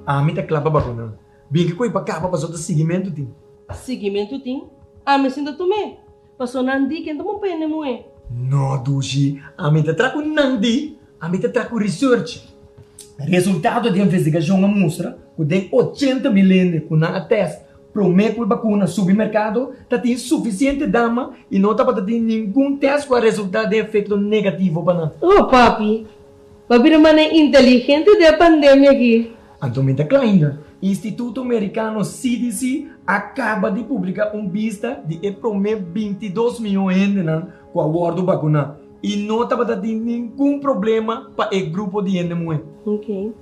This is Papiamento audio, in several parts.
Ami ta kla pa bakuná. Bin ki koi pa kaba paso ta siguimentu tin. Siguimentu tin? Ami sinta tum'é. Paso nan di ken ta bon pa hende muhé. No dushi, ami ta tra ku nan di, ami ta tra ku research. Resultado di investigashon a mustra ku den 80.000 hende ku nan a test promé ku e bakuna subi merkado ta tin sufisiente dama i no tabata tin ningun test ku a resultá den efekto negativo pa nan. Oh papi, Bo a bira manera inteligente den e pandemia aki. Anto mi ta kla ainda. Instituto Merikano CDC a kaba di publiká un bista di e promé 22 mion hendenan ku a wòrdu bakuná i no tabata tin ningun problema pa e grupo di hende muhé. Ok.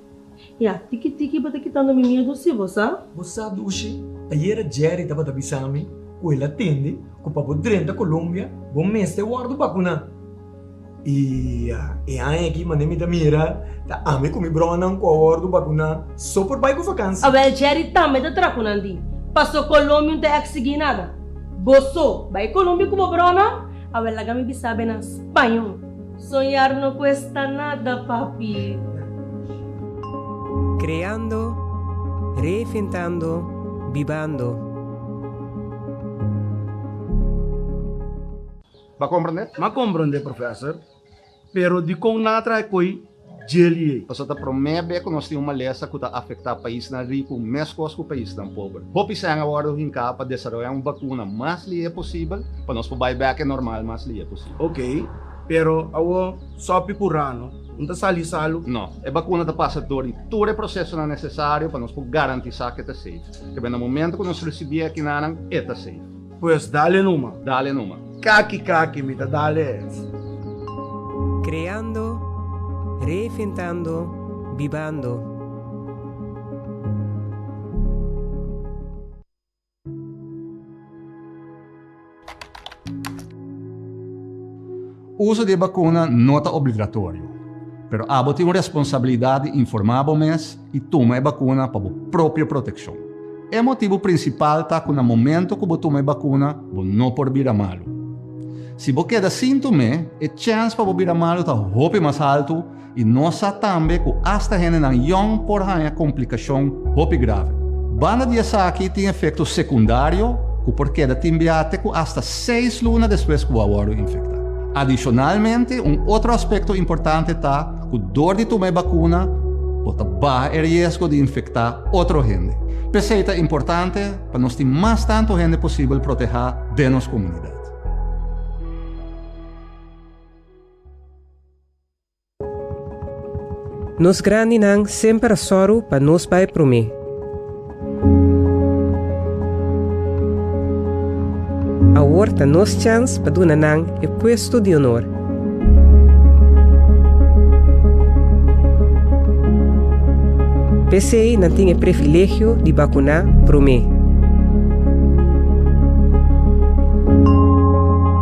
Ya, tiki tiki bo ta kitando mi miedu si, bo sa? Bo sa dushi, ayera Jerry tabata bisa mi ku el a tende ku pa bo drenta Colombia bo mester wòrdu bakuná. I e aña aki manera mi ta mira ta ami ku mi bronan ku a wòrdu bakuná so por bai ku vakansi. Awel Jerry tambe ta traha ku nan di. Paso Colombia no ta eksigí nada. Bo so bai Colombia ku bo bronan? Awel laga mi bisa be na spañó. Soñar no cuesta nada papi. Creando, reinventando, bibando. Bo a komprondé? M'a komprondé, professor. Pero dikon nan a traha e koi djeli ei? Pasobra ta promé be ku nos tin un malesa ku ta afektá paisnan riku meskos ku paisnan pober. Hopi sèn a wòrdu hinká pa desaroyá un bakuna mas lihé posibel pa nos por bai bèk e normal mas lihé posibel. Oké, pero awor sòpi ku rano no ta sali salu? No, e bakuna ta pasa dor di tur e prosesonan nesesario pa nos por garantisá ku e ta safe. Kebé na momento ku nos risibí e akinanan, e ta safe. Pues dale numa. Dale numa. Kaki kaki mi ta dale. Creando, reinventando, bibando. Uso di e bakuna no ta obligatorio, pero abo tin un responsabilidat di informá bo mes i tuma e bakuna pa bo propio protekshon. E motibu prinsipal ta ku na momento ku bo tuma e bakuna bo no por bira malu. Si bo keda sin tum'é, e chèns pa bo bira malu ta hopi mas haltu i nos sa tambe ku asta hendenan yòn por haña komplikashon hopi grave. Banda di esaki tin efekto sekundario ku por keda tin bia te ku asta seis luna despues ku bo a wòrdu infektá. Adishonalmente, un otro aspekto importante ta ku dor di tuma e bakuna bo ta baha e riesgo di infektá otro hende. P'esei ta importante pa nos tin mas tantu hende posibel protehá den nos komunidat. Nos grandinan semper a sòru pa nos bai promé. Awor ta nos chèns pa duna nan e puesto di honor. P'esei nan tin e previlegio di bakuná promé.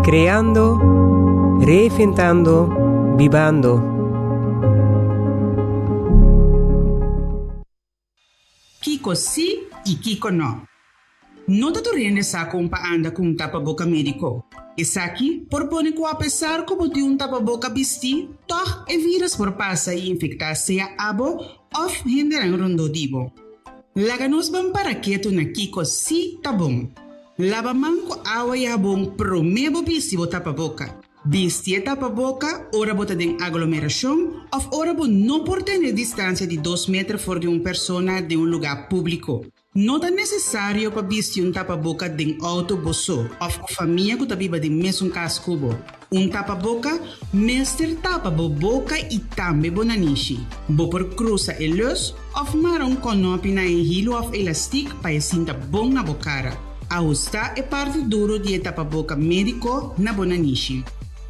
Kreando, reinventando, bibando. Kiko sí i kiko no. No ta tur hende sa kon pa anda ku un tapaboka médiko. Esaki por pone ku apesar ku bo tin un tapaboka bistí, tòg e vírus por pasa i infektá sea abo òf hendenan rondó di bo. Laga nos ban para ketu na kiko sí ta bon. Laba man ku awa i habon promé bo bisti bo tapaboka. Bisti e tapaboka ora bo ta den aglomerashon òf ora bo no por tene distansia di dos meter for di un persona den un lugá públiko. No ta nesesario pa bisti un tapaboka den outo bo so òf ku famia ku ta biba den mesun kas ku bo. Un tapaboka mester tapa bo boka i tambe bo nanishi. Bo por krusa e lus òf mara un kònòpi na e hilu òf elastik pa e sinta bon na bo kara. Ahustá e parti duru di e tapaboka médiko na bo nanishi.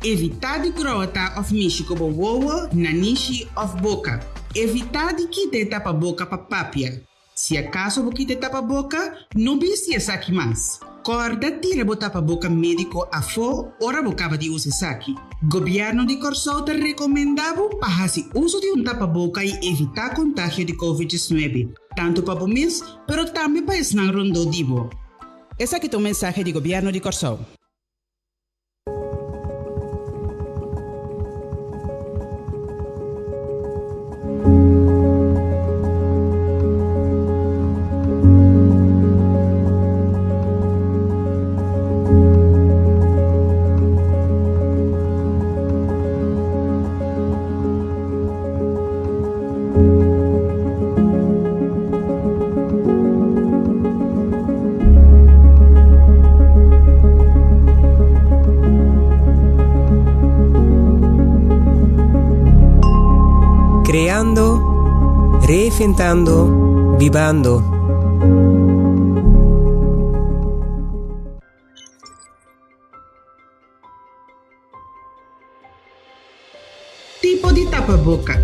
Evitá di grota òf mishi ku bo wowo, nanishi òf boka. Evitá di kita e tapaboka pa papia. Si akaso bo kita e tapaboka, no bisti esaki mas. Kòrda tira bo tapaboka médiko afó ora bo kaba di usa esaki. Gobièrnu di Kòrsou ta rekomendá bo pa hasi uso di un tapaboka i evitá kontagio di Covid 19, tantu pa bo mes pero tambe pa esnan rondó di bo. Esaki ta un mensahe di Gobièrnu di Kòrsou. Kreando, reinventando, bibando. Tipo di tapaboka.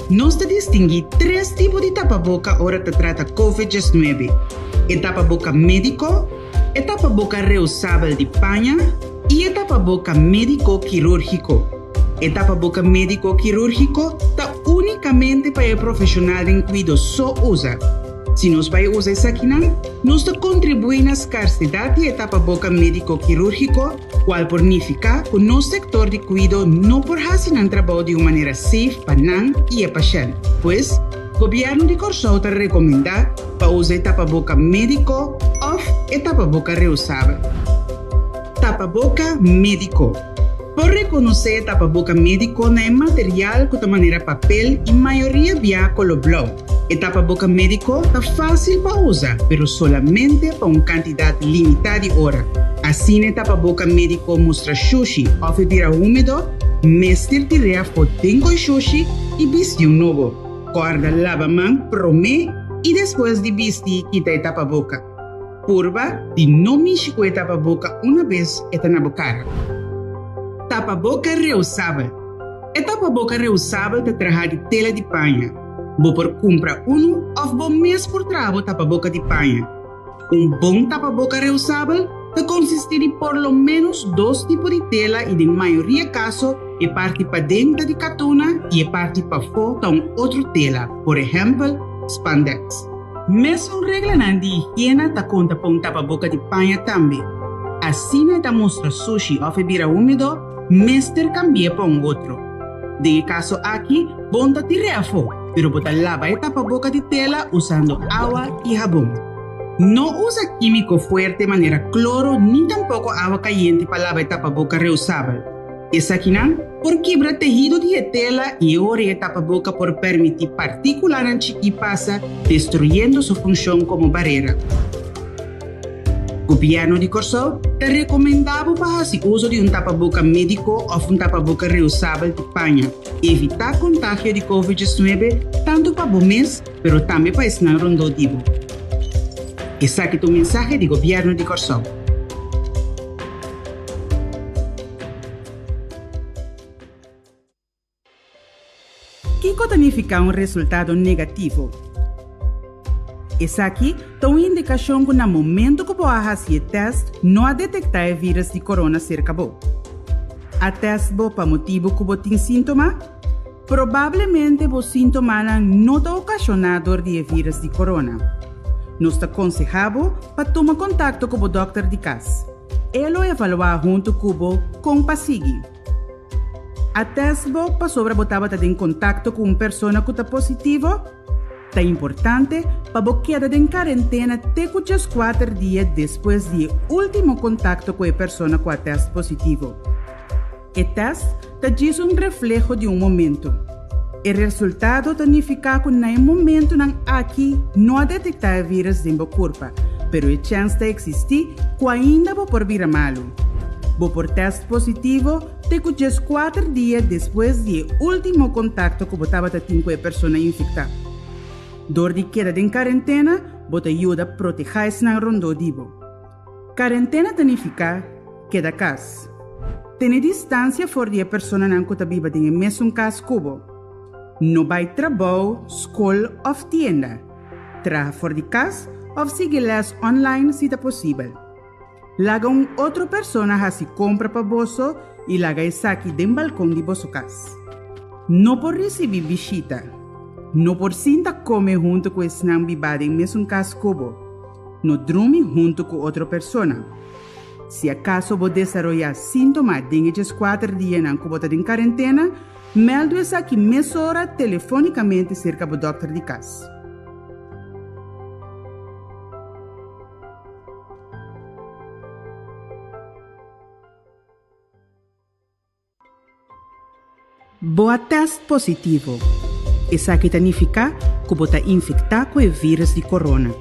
Nos ta distinguí tres tipo di tapaboka ora ta trata Covid 19, e tapaboka médiko, e tapaboka reusabel di paña i e tapaboka médiko kirúrgiko. E tapaboka médiko kirúrgiko ta únikamente pa e profeshonal den kuido so usa. Si nos bai usa esakinan, nos ta kontribuí na skarsedat di e tapaboka médiko kirúrgiko, kual por nifiká ku nos sektor di kuido no por hasi nan trabou di un manera safe pa nan i e pashènt. Pues, Gobièrnu di Kòrsou ta rekomendá pa usa e tapaboka médiko òf e tapaboka reusabel. Tapaboka médiko. Por rekonosé e tapaboka médiko na e material ku ta manera papel i mayoria bia koló blou. E tapaboka médiko ta fásil pa usa, pero solamente pa un kantidat limitá di ora. Asina e tapaboka médiko mustra shushi òf e bira húmedo, mester tir'é afó den koi shushi i bisti un nobo. Kòrda laba man promé i despues di bisti kita e tapaboka. Purba di no mishi ku e tapaboka una bes e ta na bo kara. Tapaboka reusabel. E tapaboka reusabel ta traha di tela di paña. Bo por kumpra unu òf bo mes por traha bo tapaboka di paña. Un bon tapaboka reusabel ta konsistí di por lo ménos dos tipo di tela i den mayoria kaso e parti paden ta di katuna i e parti pafó ta un otro tela, por ehèmpel, spandex. Mesun reglanan di higiena ta konta pa un tapaboka di paña tambe. Asina e ta mustra sushi òf e bira húmedo, mester kambi'é pa un otro. Den e kaso aki, bon ta tir'é afó, pero bo ta laba e tapaboka di tela usando awa i habon. No usa kímiko fuerte manera kloro ni tampoko awa kayente pa laba e tapaboka reusabel. Esakinan por kibra tehido di e tela i e ora e tapaboka por permití partíkulanan chikí pasa, destruyendo su funshon komo barera. Gobièrnu di Kòrsou ta rekomendá bo pa hasi uso di un tapaboka médiko òf un tapaboka reusabel di paña. Evitá kontagio di Covid 19 tantu pa bo mes pero tambe pa esnan rondó di bo. Esaki ta un mensahe di Gobièrnu di Kòrsou. Kiko ta nifiká un resultado negativo? Esaki ta un indikashon ku na momentu ku bo a hasi e tèst no a detektá e vírus di korona serka bo. A tèst bo pa motibu ku bo tin síntoma? Probablemente bo síntomanan no ta okashoná dor di e vírus di korona. Nos ta konsehá bo pa tuma kontakto ku bo dòkter di kas. E lo evaluá huntu ku bo kon pa sigui. A tèst bo pasobra bo tabata den kontakto ku un persona ku ta positivo? Ta importante pa bo keda den karentena te ku djeskuater dia despues di e último kontakto ku e persona ku a tèst positivo. E tèst ta djis un refleho di un momentu. E resultado ta nifiká ku na e momentunan aki no a detektá e vírus den bo kurpa, pero e chèns ta eksistí ku ainda bo por bira malu. Bo por tèst positivo te ku 14 dia despues di e último kontakto ku bo tabata tin ku e persona infektá. Dor di keda den karentena, bo ta yuda protehá esnan rondó di bo. Karentena ta nifiká keda kas. Tene distansia for di e personanan ku ta biba den e mesun kas ku bo. No bai trabou, skol òf tienda. Traha for di kas òf sigui lès online si ta posibel. Laga un otro persona hasi kompra pa boso i laga esaki den balkon di boso kas. No por risibí bishita. No por sinta kome huntu ku esnan bibá den mesun kas ku bo. No drumi huntu ku otro persona. Si akaso bo desaroyá síntoma den e 14 dianan ku bo ta den karentena, mèldu esaki mesora telefónikamente serka bo dòkter di kas. Bo a tèst positivo. Esaki ta nifiká ku bo ta infektá ku e vírus di corona.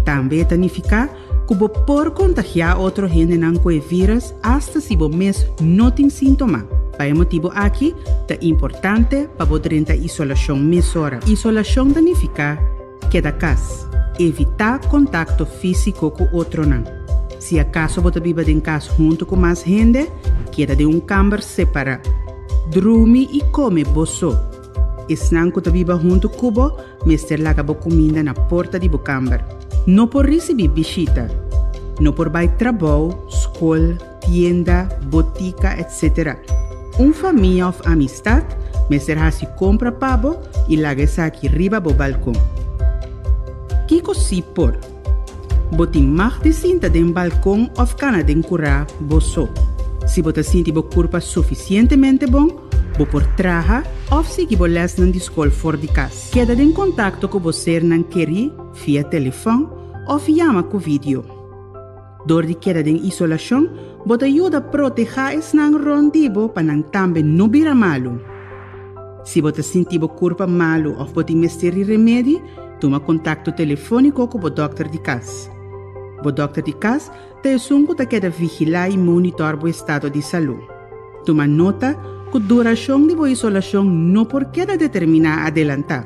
Tambe e ta nifiká ku bo por kontagiá otro hendenan ku e vírus asta si bo mes no tin síntoma. Pa e motibu aki ta importante pa bo drenta isolashon mesora. Isolashon ta nifiká keda kas. Evitá kontakto físiko ku otronan. Si akaso bo ta biba den kas huntu ku mas hende, keda den un kamber separá. Drumi i kome bo so. Esnan ku ta biba huntu ku bo mester laga bo kuminda na porta di bo kamber. No por risibí bishita. No por bai trabou, skol, tienda, botika, etc. Un famia òf amistat mester hasi kompra pa bo i laga esaki riba bo balkon. Kiko sí por? Bo tin mag di sinta den balkon òf kana den kurá bo so. Si bo ta sinti bo kurpa sufisientemente bon, Bo por traha òf sigui bo lèsnan di skol for di kas. Keda den kontakto ku bo sernan kerí via telefòn òf yama ku vidio. Dor di keda den isolashon, bo ta yuda protehá esnan rònt di bo pa nan tambe no bira malu. Si bo ta sinti bo kurpa malu òf bo tin mester di remedi, tuma kontakto telefóniko ku bo dòkter di kas. Bo dòkter di kas ta esun ku ta keda vigilá i monitòr bo estado di salú. Tuma nota ku durashon di bo isolashon no por keda determiná adelantá.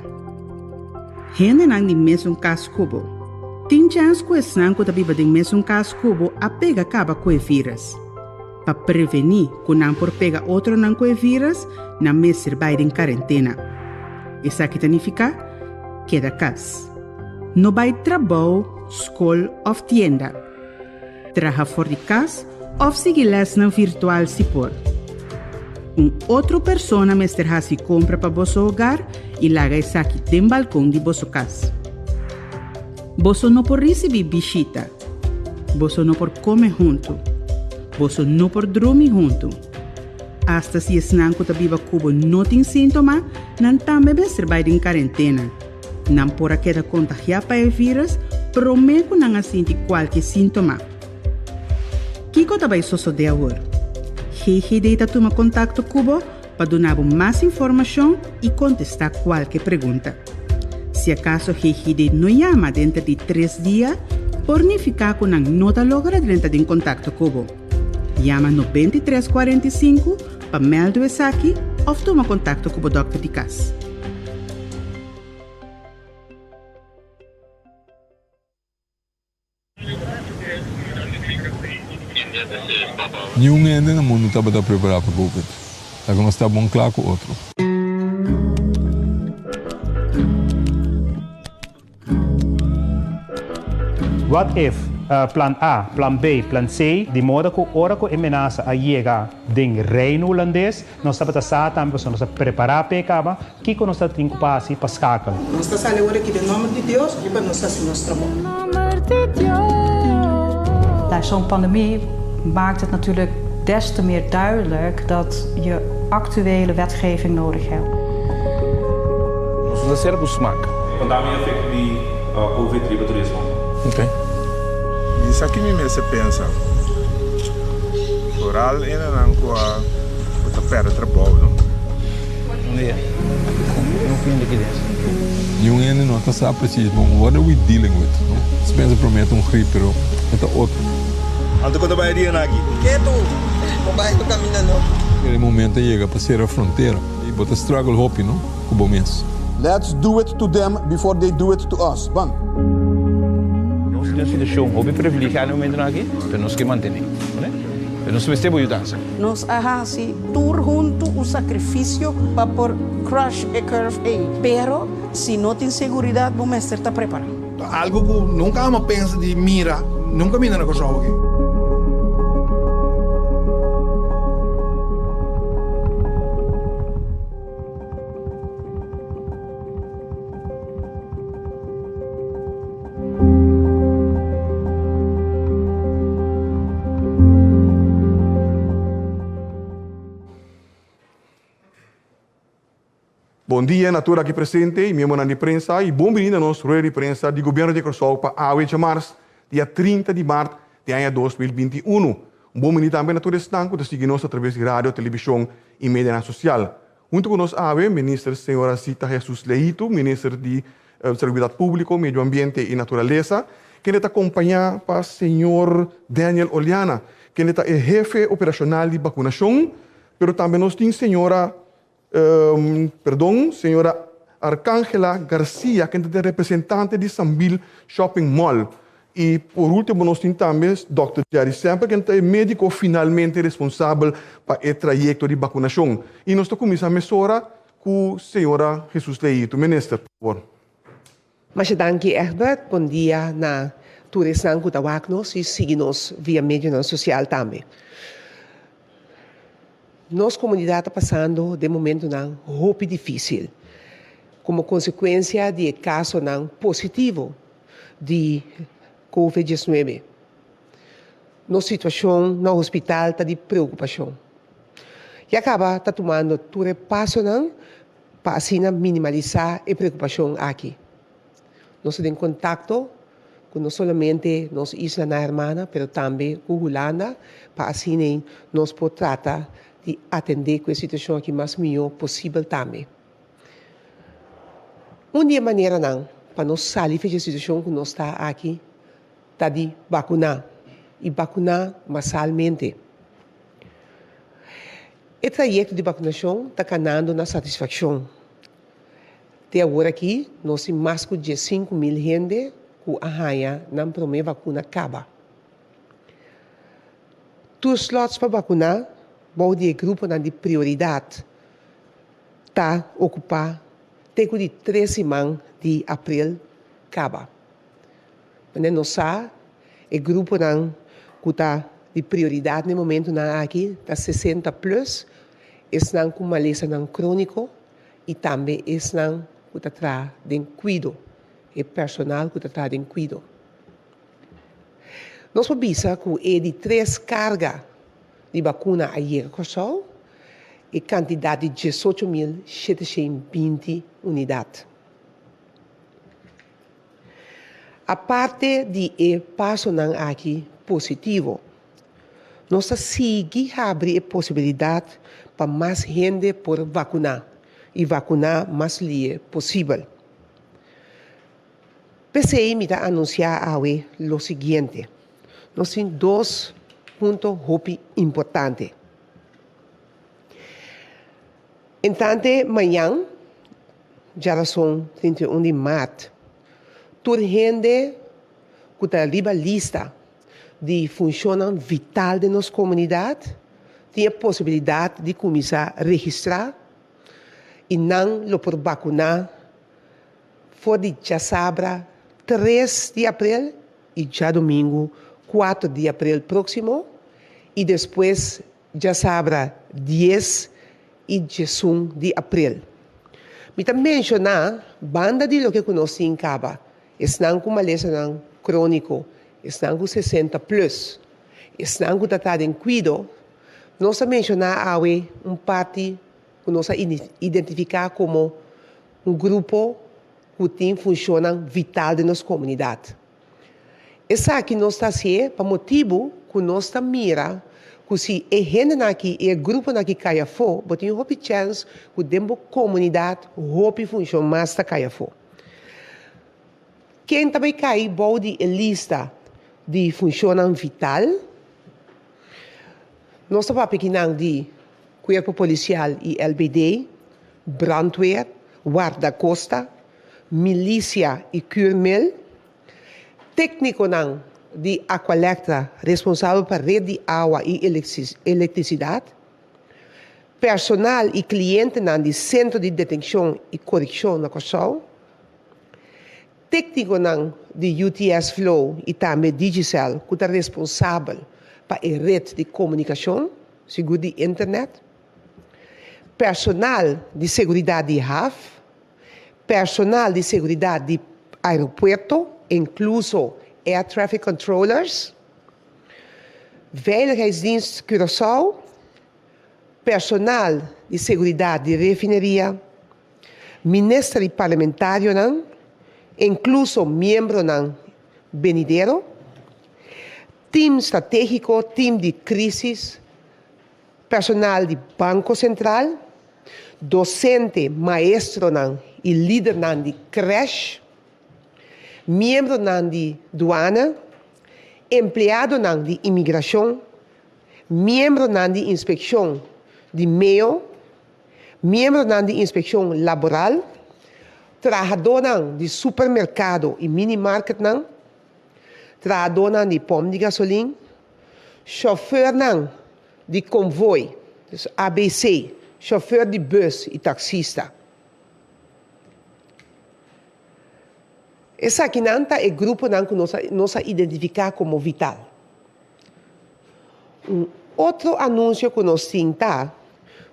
Hendenan di mesun kas ku bo. Tin chèns ku esnan ku ta biba den mesun kas ku bo a pega kaba ku e vírus. Pa prevení ku nan por pega otronan ku e vírus, nan mester bai den karentena. Esaki ta nifiká keda kas. No bai trabou, skol òf tienda. Traha for di kas òf sigui lèsnan virtual si por. Un otro persona mester hasi kompra pa boso hogar i laga esaki den balkon di boso kas. Boso no por risibí bishita. Boso no por kome huntu. Boso no por drumi huntu. Asta si esnan ku ta biba ku bo no tin síntoma, nan tambe mester bai den karentena. Nan por a keda kontagiá pa e vírus promé ku nan a sinti kualke síntoma. Kiko ta bai sosodé awor? GGD ta tuma kontakto ku bo pa duna bo mas informashon i kontestá kualke pregunta. Si akaso GGD no yama denter di tres dia, por nifiká ku nan no ta logra drenta den kontakto ku bo. Yama 93 45 pa mèldu esaki òf tuma kontakto ku bo dòkter di kas. Niun hende na mundu tabata prepará pa Covid. Laga nos ta bon kla ku otro. What if plan A, plan B, plan C, di moda ku ora ku e menasa a yega den Reino Hulandes, nos tabata sa tambe pasobra nos a prepará p'e kaba, kiko nos ta tin ku pa hasi pa skakel. Nos ta sali awor aki den nòmber di Dios i pa nos hasi nos trabou. Nou, zo'n pandemie maakt het natuurlijk des te meer duidelijk dat je actuele wetgeving nodig hebt. Nos no ta sera ku smak. Konta mi efekto di Covid riba turismo. Ok. Bisa ki mi mester pensa. Vooral enenan ku a ku ta perde trabou no. Bon dia. No fin likides. Niun hende no ta sa precies bon what are we dealing with no. Nos pensa prome ta un grip pero e ta otro. Anto kon ta bai e dianan aki? Ketu! Bo bai no kaminda no. E momento a yega pa sera frontera y bo ta struggle hopi no cu bo mes. Let's do it to them before they do it to us. Ban! Nos tin un situashon hopi privilegiá na e momentunan aki, pero nos ke mantené, oké? Pero nos mester bo yudansa. Nos a hasi tur huntu un sakrifisio pa por crush e curve ei, pero si no tin seguridat bo mester ta prepará. Ta algo ku nunka amo pensa di mira, nunka mira na Kòrsou aki. Bon dia na tur aki presente y miembronan di prensa y bon bini na nos rueda di prensa di Gobierno di Kòrsou pa awe djamars dia 30 di mart di aña 2021. Un bon bini tambe na tur esnan ku ta sigui nos atraves di radio, televishon y medianan sosial. Huntu ku nos awe, Minister Señora Zita Jesus Leito, Minister di Salubridat Públiko, Medio Ambiente i Naturalesa, kende ta kompañá pa Señor Daniel Oleana, kende ta e hefe operashonal di bakunashon, pero tambe nos tin Señora, perdon, Señora Arcangela Garcia, kende ta e representante di Sambil Shopping Mall. I por último nos tin tambe Dòkter Jerry Semper ken ta e médiko finalmente responsabel pa e trayekto di bakunashon. I nos ta kuminsá mesora ku señora Jesus Leito. Minister, por fabor. Masha danki Egbert, bon dia na tur esnan ku ta wak nos i sigui nos via medionan sosial tambe. Nos komunidat ta pasando den momentunan hopi difísil komo konsekuensia di e kasonan positivo di Covid diesnuebe. Nos situashon na hospital ta di preokupashon. Ya kaba ta tumando tur e pasonan pa asina minimalisá e preokupashon aki. Nos ta den kontakto ku no solamente nos islanan hermana pero tambe ku Hulanda pa asina nos por trata di atendé ku e situashon aki mas mihó posibel tambe. Un di e maneranan pa nos sali for dje situashon ku nos ta aki ta di bakuná i bakuná masalmente. E trayekto di bakunashon ta kanando na satisfakshon. Te awor aki nos tin mas ku 15.000 hende ku a haña nan promé bakuna kaba. Tur slots pa bakuná bou di e gruponan di prioridat ta okupá te ku di tres siman di aprel kaba. Manera nos sa, e gruponan ku ta di prioridat na e momentunan aki ta 60 plus, esnan ku malesanan króniko i tambe esnan ku ta traha den kuido, e personal ku ta traha den kuido. Nos por bisa ku e di tres karga di bakuna a yega Kòrsou, e kantidat di 18.720 unidat. Aparte di e pasonan aki positivo, nos ta sigui habri e posibilidat pa mas hende por vakuná i vakuná mas lie posibel. P'esei mi ta anunsiá awe lo siguiente, Nos tin dos punto hopi importante. Entrante mañan, djarason 31 di mart, tur hende ku ta riba lista di funshonnan vital den nos komunidat tin e posibilidat di kuminsá registrá i nan lo por bakuná for di djasabra 3 di aprel i djadumingu 4 di aprel próksimo i despues djasabra 10 i 11 di aprel. Mi ta menshoná banda di loke ku nos tin kaba, esnan ku malesanan króniko, esnan ku 60 plus, esnan ku ta ta den kuido, nos ta menshoná awe un parti ku nos a identifiká komo un grupo ku tin funshonnan vital den nos komunidat. Esaki nos ta hasié pa motibu ku nos ta mira ku si e hendenan aki i e gruponan aki kai afó, bo tin hopi chèns ku den bo komunidat hopi funshon mas ta kai afó. Ken ta bai kai bou di e lista di funshonnan vital? Nos ta papia kinan di Kuerpo Polisial i LBD, Brandweer, Wardakosta, Milisia i Kürmel, téknikonan di Aqualectra responsabel pa ret di awa i elektrisidat, personal i klientenan di Sentro di Detenshon i Korekshon na Kòrsou, téknikonan di UTS Flow i tambe Digicel ku ta responsabel pa e ret di komunikashon, sigur di internet, personal di seguridat di haf, personal di seguridat di aeropuerto, inkluso air traffic controllers, Veiligheidsdienst Curaçao, personal di seguridat di refineria, minister i parlamentarionan, inkluso miembronan benidero, tim stratégiko, tim di krísis, personal di Banko Sentral, Dosente, maestronan i lidernan di krèsh, miembronan di duana, empleadonan di imigrashon, miembronan di inspekshon di meo, miembronan di inspekshon laboral, trahadónan di supermerkado i minimarketnan, trahadónan di pòmp di gasolin, shòfernan di konvoi, dus ABC, shòfer di bùs i taksista. Esakinan ta e gruponan ku nos a nos a identifiká komo vital. Un otro anunsio ku nos tin ta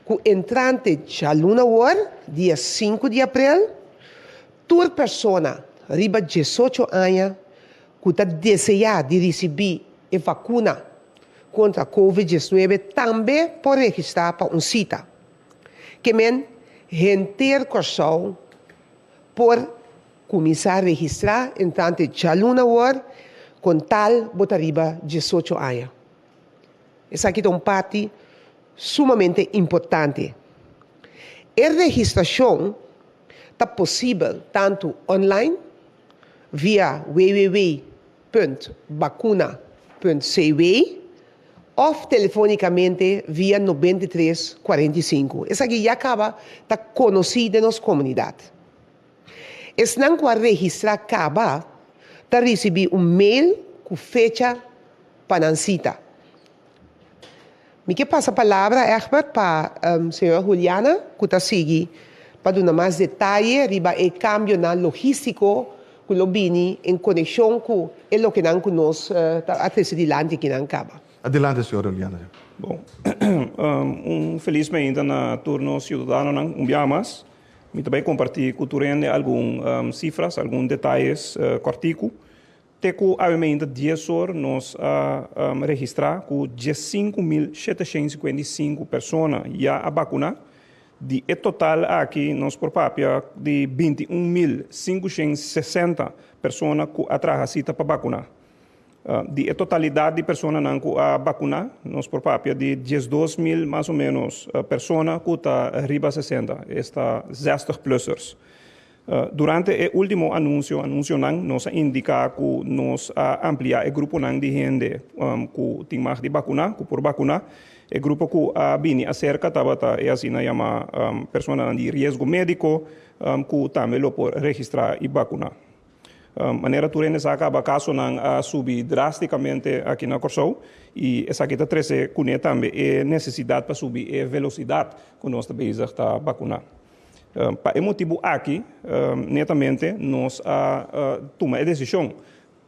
ku entrante djaluna awor, dia sinku di aprel, tur persona riba diesocho aña ku ta deseá di risibí e vakuna kontra Covid diesnuebe tambe por registrá pa un sita. Ke men henter Kòrsou por kuminsá registrá entrante djaluna awor kon tal bo ta riba diesocho aña. Esaki ta un parti sumamente importante. E registrashon ta posibel tantu online via www punt bakuna punt cw òf telefonikamente via 93 45. Esaki ya kaba ta konosí den nos komunidat. Esnan ku a registrá kaba ta risibí un mail ku fecha pa nan sita. Mi ke pasa palabra, Egbert, pa señora Juliana ku ta sigui pa duna mas detaye riba e kambionan logístiko ku lo bini en konekshon ku e lokenan ku nos ta a trese dilanti akinan kaba. Adelante, señora Juliana. Bon, un felis mainta na tur nos siudadanonan un biaha mas. Mi ta bai kompartí ku tur hende algun sifras, algun detayes kòrtiku. Te ku awe mainta dies or nos a registrá ku 15.755 persona ya a bakuná. Di e total aki nos por papia di 21.560 persona ku a traha sita pa bakuná. Di e totalidat di personanan ku a bakuná nos por papia di 12.000 mas o ménos persona ku ta riba 60, esta zestig plussers. Durante e último anunsio, anunsionan, nos a indiká ku nos a ampliá e gruponan di hende ku tin mag di bakuná, ku por bakuná. E grupo ku a bini aserka tabata e asina yamá personanan di riesgo médiko ku tambe lo por registrá i bakuná. Manera tur hende sa kaba kasonan a subi drástikamente aki na Kòrsou i esaki ta trese kuné tambe e nesesidat pa subi e velosidat ku nos ta bezig ta bakuná. Pa e motibu aki, netamente nos a tuma e desishon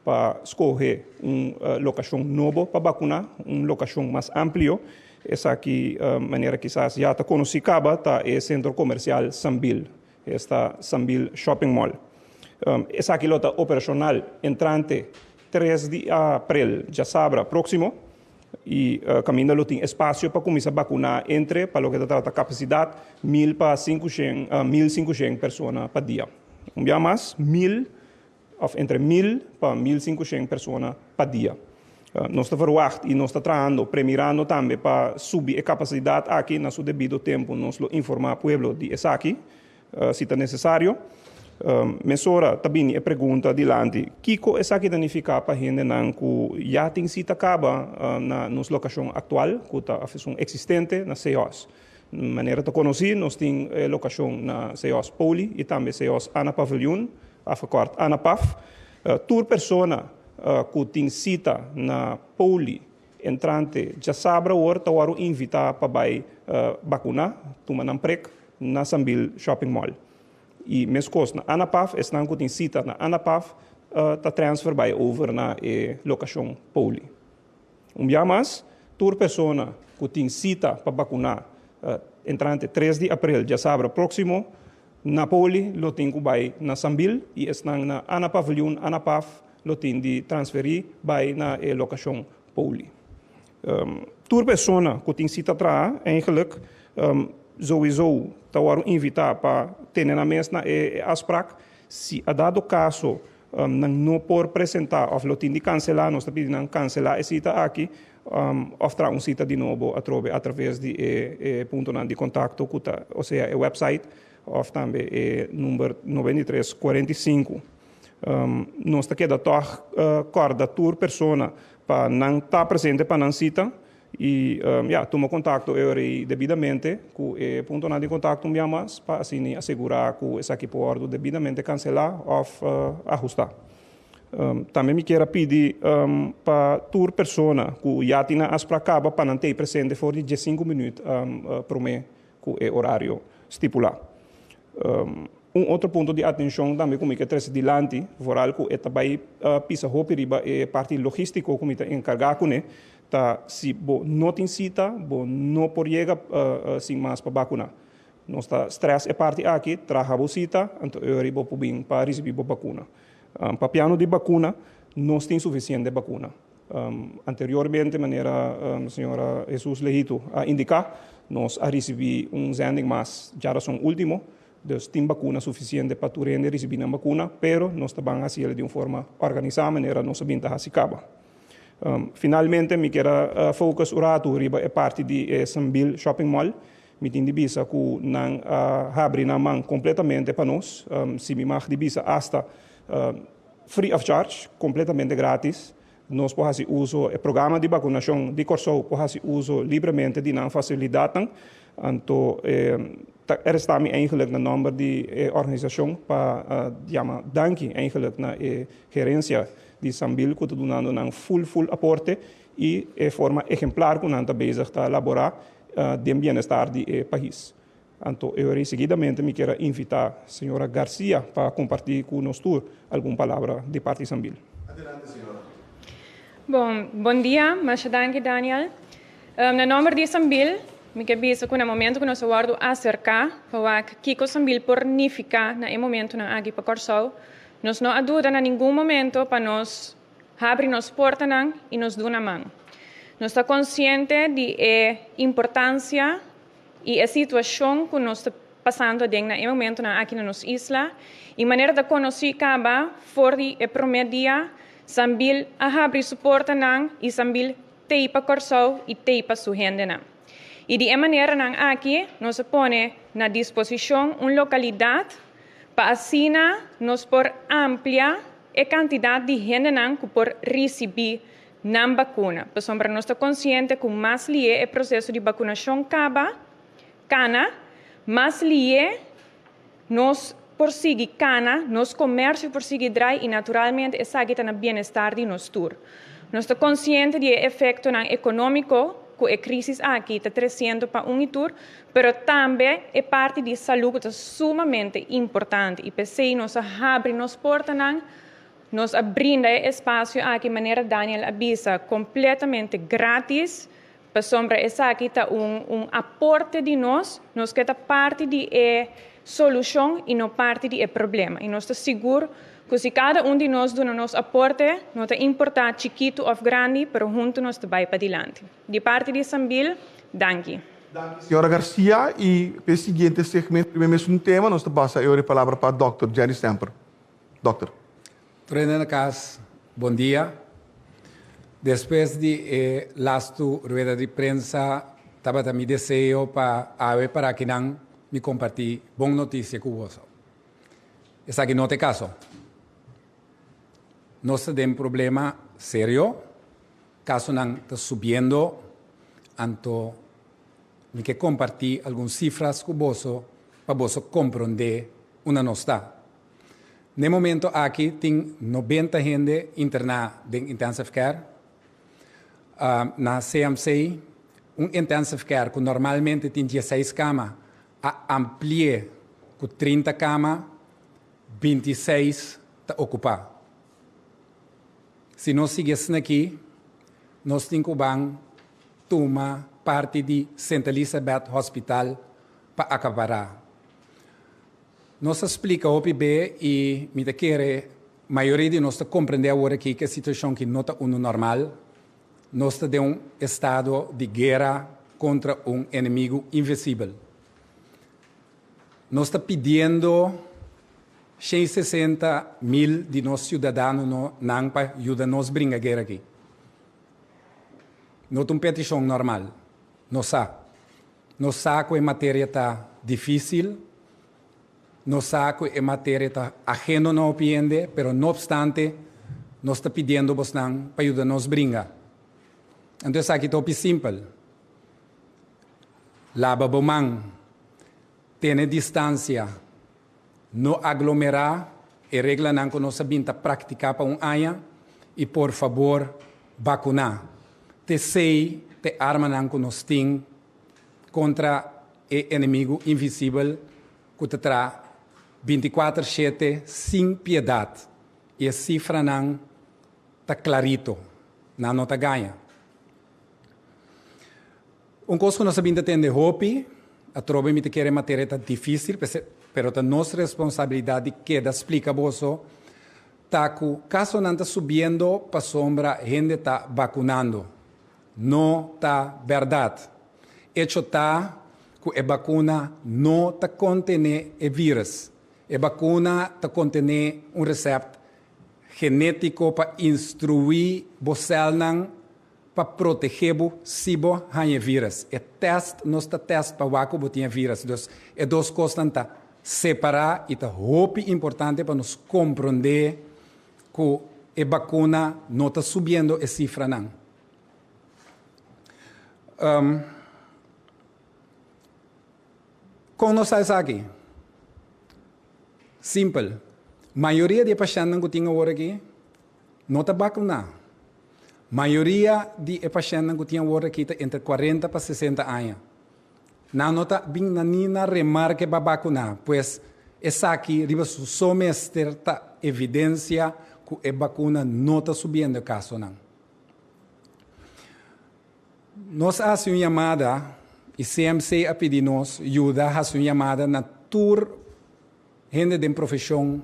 pa skohe un lokashon nobo pa bakuná, un lokashon mas amplio. Esaki, manera kisas ya ta konosí kaba, ta e sentro komersial Sambil, esta Sambil Shopping Mall. Esaki lo ta operashonal entrante tres di aprel, djasabra próksimo. I kaminda lo tin espasio pa kuminsá bakuná entre, pa loke ta trata kapasidat, mil pa sinkushen, 1500 persona pa dia. Un bia mas, mil òf entre mil pa 1500 persona pa dia. Nos ta verwagt i nos ta trahando, premirando tambe pa subi e kapasidat aki na su debido tempu. Nos lo informá pueblo di esaki. Si ta nesesario. Mesora ta bini e pregunta dilanti, kiko esaki ta nifiká pa hendenan ku ya tin sita kaba na nos lokashon aktual, ku ta esun eksistente na CEOS? Manera ta konosí, nos tin e lokashon na CEOS Poli i tambe CEOS Anna Paviljoen, afgekort Anapaf. Tur persona ku tin sita na Poli entrante djasabra awor ta wòrdu invitá pa bai bakuná, tuma nan prek. Na Sambil Shopping Mall. I meskos na Anapaf, esnan ku tin sita na Anapaf ta transfer bai over na e lokashon Poli. Un bia mas, tur persona ku tin sita pa bakuná entrante tres di aprel djasabra próksimo na Poli lo tin ku bai na Sambil i esnan na Ana Paviljoen, Anapaf, lo tin di transferí bai na e lokashon Poli. Tur persona ku tin sita traha eigenlijk souiso ta wòrdu invitá pa tene nan mes na e afsprak. Si a dado kaso nan no por presentá òf lo tin di kanselá, nos ta pidi nan kanselá e sita aki. Òf traha un sita di nobo atrobe atraves di e e puntonan di kontakto ku ta osea e wèpsait òf tambe e number 93 45. Nos ta keda tòg kòrda tur persona pa nan ta presente pa nan sita i ya tuma kontakto e ora ei debidamente ku e puntonan di kontakto un bia mas pa asina asegurá ku esaki por wòrdu debidamente kanselá òf ahustá. Tambe mi kier a pidi pa tur persona ku ya tin nan afsprak kaba pa nan tei presente for di diesinku minüt promé ku e orario stipulá. Un otro punto di atenshon tambe ku mi ke trese dilanti, vooral ku e ta bai pisa hopi riba e parti logístiko ku mi ta enkargá kuné, ta si bo no tin sita, bo no por yega sin mas pa bakuná. Nos ta stress e parti aki, traha bo sita, anto e ora bo por bin pa risibí bo bakuna. Papiando di bakuna, nos tin sufisiente bakuna. Anteriormente, manera señora Jesus Leito a indiká, nos a risibí un zending mas djarason último, dus tin bakuna sufisiente pa tur hende risibí nan bakuna, pero nos ta ban hasiel di un forma organisá manera nos a bin ta hasi kaba. Finalmente mi kier a focus un ratu riba e parti di e Sambil Shopping Mall. Mi tin di bisa ku nan a habri nan man kompletamente pa nos, si mi mag di bisa asta free of charge, kompletamente gratis. Nos por hasi uso, e programa di bakunashon di Kòrsou por hasi uso libremente di nan fasilidatnan. Anto ta resta mi eigenlik na nòmber di e organisashon pa yama danki eigenlik na e gerensia di Sambil ku ta dunando nan ful ful aporte i e forma ehemplar ku nan ta bezig ta laborá den bienestar di e pais. Anto e ora ei seguidamente mi kier a invitá señora Garcia pa kompartí ku nos tur algun palabra di parti Sambil. Adelante señora. Bon, bon dia, masha danki Daniel. Na nomber di Sambil, mi ke bisa ku na momento ku nos a wòrdu aserká pa wak kiko Sambil por nifiká na e momentunan aki pa Kòrsou, nos no a duda na ningun momento pa nos Habri nos portanan i nos duna man. Nos ta konsiente di e importansia i e situashon ku nos ta pasando aden na e momentunan aki na nos isla i manera ta konosí kaba for di e promé dia Sambil a habri su portanan i Sambil tei pa Kòrsou i tei pa su hendenan. I di e maneranan aki nos a pone na disposishon un lokalidat pa asina nos por amplia e kantidat di hendenan ku por risibí nan bakuna, pasobra nos ta konsiente ku mas lié e proseso di bakunashon kaba, kana, mas lié nos por sigui kana, nos komersio por sigui drai i naturalmente esaki ta na bienestar di nos tur. Nos ta konsiente di e efektonan ekonómiko ku e krísis aki ta tresiendo pa un i tur, pero tambe e parti di salú ku ta sumamente importante i p'esei nos a habri nos portanan, nos a brinda e espasio aki manera Daniel a bisa kompletamente grátis, pasobra esaki ta un un aporte di nos, nos ke ta parti di e solushon i no parti di e problema i nos ta sigur ku si kada un di nos duna nos aporte, no ta importá chikitu òf grandi, pero huntu nos ta bai padilanti. Di parti di Sambil, danki. Danki señora Garcia y p'e siguiente segmento riba e mesun tema nos ta pasa e ora e palabra pa Dòkter Jerry Stamper. Dòkter. Tur hende na kas, bon dia. Despues di e lastu rueda di prensa tabata mi deseo pa awe para akinan mi kompartí bon notisia ku boso. Esaki no ta e kaso. Nos ta den problema serio. Kasonan ta subiendo, anto mi ke kompartí algun sifras ku boso pa boso komprondé unda nos ta. N'e momento aki tin nobenta hende interná den intensive care. Na CMC, un intensive care ku normalmente tin dieseis kama a ampli'é ku 30 kama, 26 ta okupá. Si nos sigui asina aki, nos tin ku ban tuma parti di Sint Elisabeth Hospital pa akapará. Nos a splika hopi be i mi ta kere mayoria di nos ta komprendé awor aki ku e situashon aki no ta unu normal. Nos ta den un estado di guera kontra un enemigu invisibel. Nos ta pidiendo 160 mil di nos siudadanonan pa yuda nos bringa guera aki. No ta un petishon normal. Nos sa. Nos sa ku e materia ta difísil, nos sa ku e materia ta ajeno na hopi hende, pero no opstante nos ta pidiendo bosnan pa yuda nos bringa. Anto esaki ta hopi simpel. Laba bo man, tene distansia, no aglomerá, e reglanan ku nos a bin ta praktiká pa un aña, i por fabor bakuná. T'esei t'e armanan ku nos tin kontra e enemigu invisibel ku ta traha bintikuater shete sin piedat, i e sifranan ta klarito, nan no ta gaña. Un kos ku nos a bin ta tende hopi, atrobe mi ta kere materia ta difísil, pero ta nos responsabilidat di keda splika boso, ta ku kasonan ta subiendo pasobra hende ta bakunando. No ta bèrdat. Echo ta ku e bakuna no ta kontené e vírus. E bakuna ta kontené un resèpt genétiko pa instruí bo sèlnan pa protegé bo si bo haña e vírus. E tèst nos ta tèst pa wak ku bo tin e vírus. Dus e dos kosnan ta separá i ta hopi importante pa nos komprondé ku e bakuna no ta subiendo e sifranan. Kon nos sa esaki? Simpel. Mayoria di e pashèntnan ku tin awor aki no ta bakuná. Mayoria di e pashèntnan ku tin awor aki ta entre kuarenta pa sesenta aña. Nan no ta bin na ni na remarke pa bakuná. Pues esaki riba su so mester ta evidensia ku e bakuna no ta subiendo e kasonan. Nos a hasi un yamada i CMC a pidi nos yuda hasi un yamada na tur hende den profeshon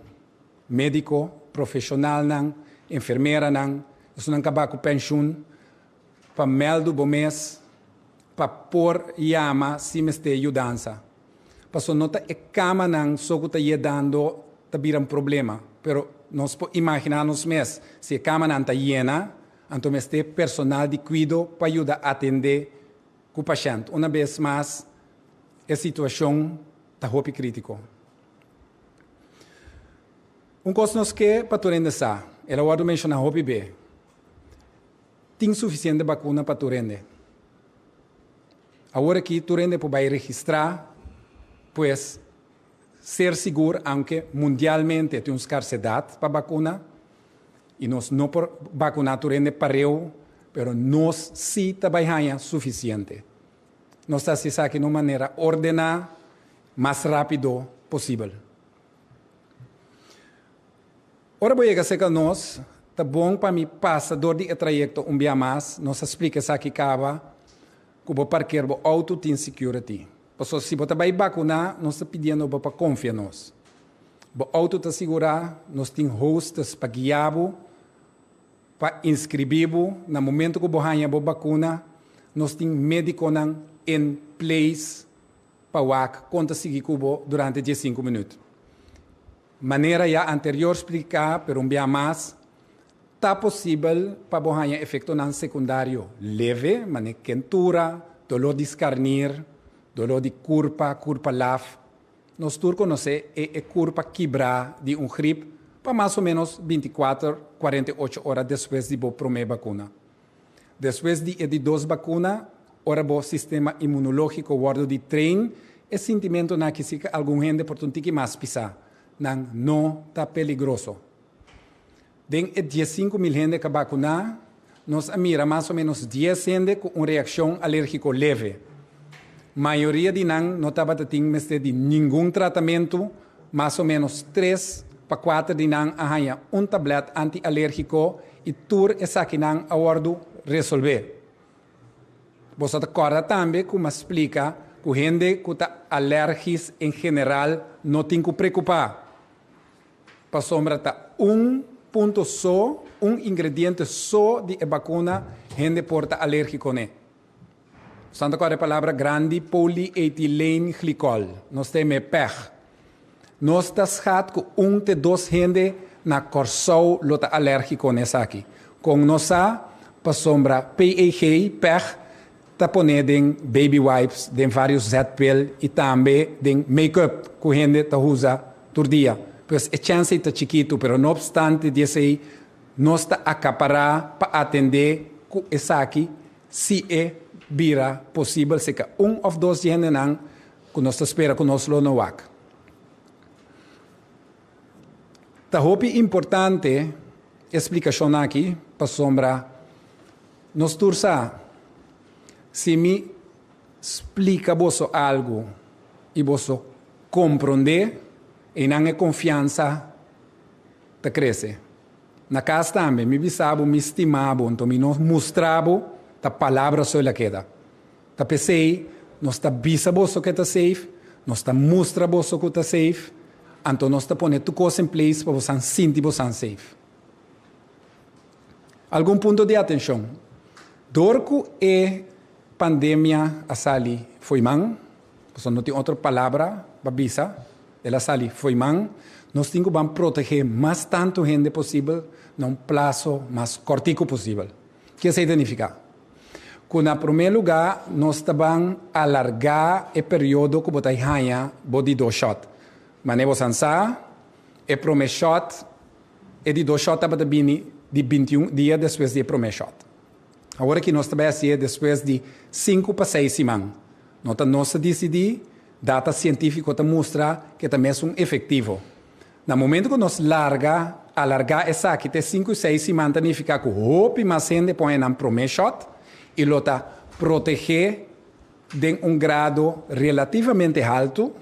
médiko, profeshonalnan, enfermeranan, esunnan kaba ku penshun, pa mèldu bo mes pa por yama si mester yudansa. Pasobra no ta e kamanan so ku ta yedando ta bira un problema, pero nos por imaginá nos mes si e kamanan ta yena, anto mester personal di kuido pa yuda atendé ku pashènt. Una bes mas e situashon ta hopi krítiko. Un kos nos ke pa tur hende sa, el a wòrdu menshoná hopi be, tin sufisiente bakuna pa tur hende. Awor aki tur hende por bai registrá, pues ser sigur aunke mundialmente tin un skarsedat pa bakuna i nos no por bakuná tur hende pareu, pero nos sí ta bai haña sufisiente. Nos ta hasi esaki na un manera ordená, mas rápido posibel. Ora bo yega serka nos, ta bon pa mi pasa dor di e trayekto un bia mas. Nos a splika esaki kaba ku bo parker bo outo tin security. Pasobra si bo ta bai bakuná, nos ta pidiendo bo pa konfia nos. Bo outo ta sigurá, nos tin hostess pa guia bo, pa inskribí bo. Na momento ku bo haña bo bakuna, nos tin médikonan in place pa wak kon ta sigui ku bo durante diesinku minüt. Manera ya anterior spliká, pero un bia mas, ta posibel pa bo haña efektonan sekundario leve, manera kentura, doló di skarnir, doló di kurpa, kurpa laf. Nos tur konosé e e kurpa kibrá di un grip pa mas o ménos bintikuater, kuarenta i ocho ora despues di bo promé bakuna. Despues di e di dos bakuna, ora bo sistema inmunológiko wòrdu di train, e sintimentunan aki si algun hende por ta un tiki mas pisá. Nan no ta peligroso. Den e diesinku mil hende ku a bakuná, nos a mira mas o ménos dies hende ku un reakshon alérgiko leve. Mayoria di nan no tabata tin mester di ningun tratamentu, mas o ménos tres pa kuater di nan a haña un tablèt antialérgiko i tur esakinan a wòrdu resolvé. Boso ta kòrda tambe ku mi a splika ku hende ku ta alèrgis en general no tin ku prekupá, pasobra ta un punto so, un ingrediente so di e bakuna hende por ta alérgiko n'e. Boso ta kòrda e palabra grandi polyethyleenglycol, nos ta yam'é peg. Nos ta schat ku un te dos hende na Kòrsou lo ta alèrgiko na esaki. Kon nos sa? pasobra PEG, peg, ta poné den baby wipes, den vários zetpil i tambe den make-up ku hende ta usa tur dia. Pues e chèns ei ta chikitu, pero no opstante di esei nos ta akapará pa atendé ku esaki si e bira posibel seka un òf dos di hendenan ku nos ta spera ku nos lo no wak. Ta hopi importante e splikashon aki pasobra nos tur sa si mi splika boso algu i boso komprondé, einan e konfiansa ta krese. Na kas tambe, mi bisa bo mi stima bo, anto mi no mustra bo, ta palabra so el a keda. Ta p'esei nos ta bisa boso ke ta safe, nos ta mustra boso ku ta safe, anto nos ta pone tur kos in place pa bosan sinti bosan safe. Algun punto di atenshon, Dor ku e pandemia a sali fo'i man, pasobra no tin otro palabra pa bisa, el a sali fo'i man, nos tin ku ban protegé mas tantu hende posibel na un plaso mas kòrtiku posibel. Ke esei ta nifiká? Ku na promé lugá nos ta ban alargá e periodo ku bo ta haña bo di dos shòt. Manera bo san sa, e promé shòt, e di dos shòt tabata bini di bintiun dia despues di e promé shòt. Awor aki nos ta bai hasié despues di sinku pa seis siman. No ta nos ta disidí, data sientífiko ta mustra ku e ta mesun efektivo. Na momento ku nos larga, alargá esaki te sinku i seis siman ta nifiká ku hopi mas hende por haña nan promé shòt i lo ta protegé den un grado relativamente haltu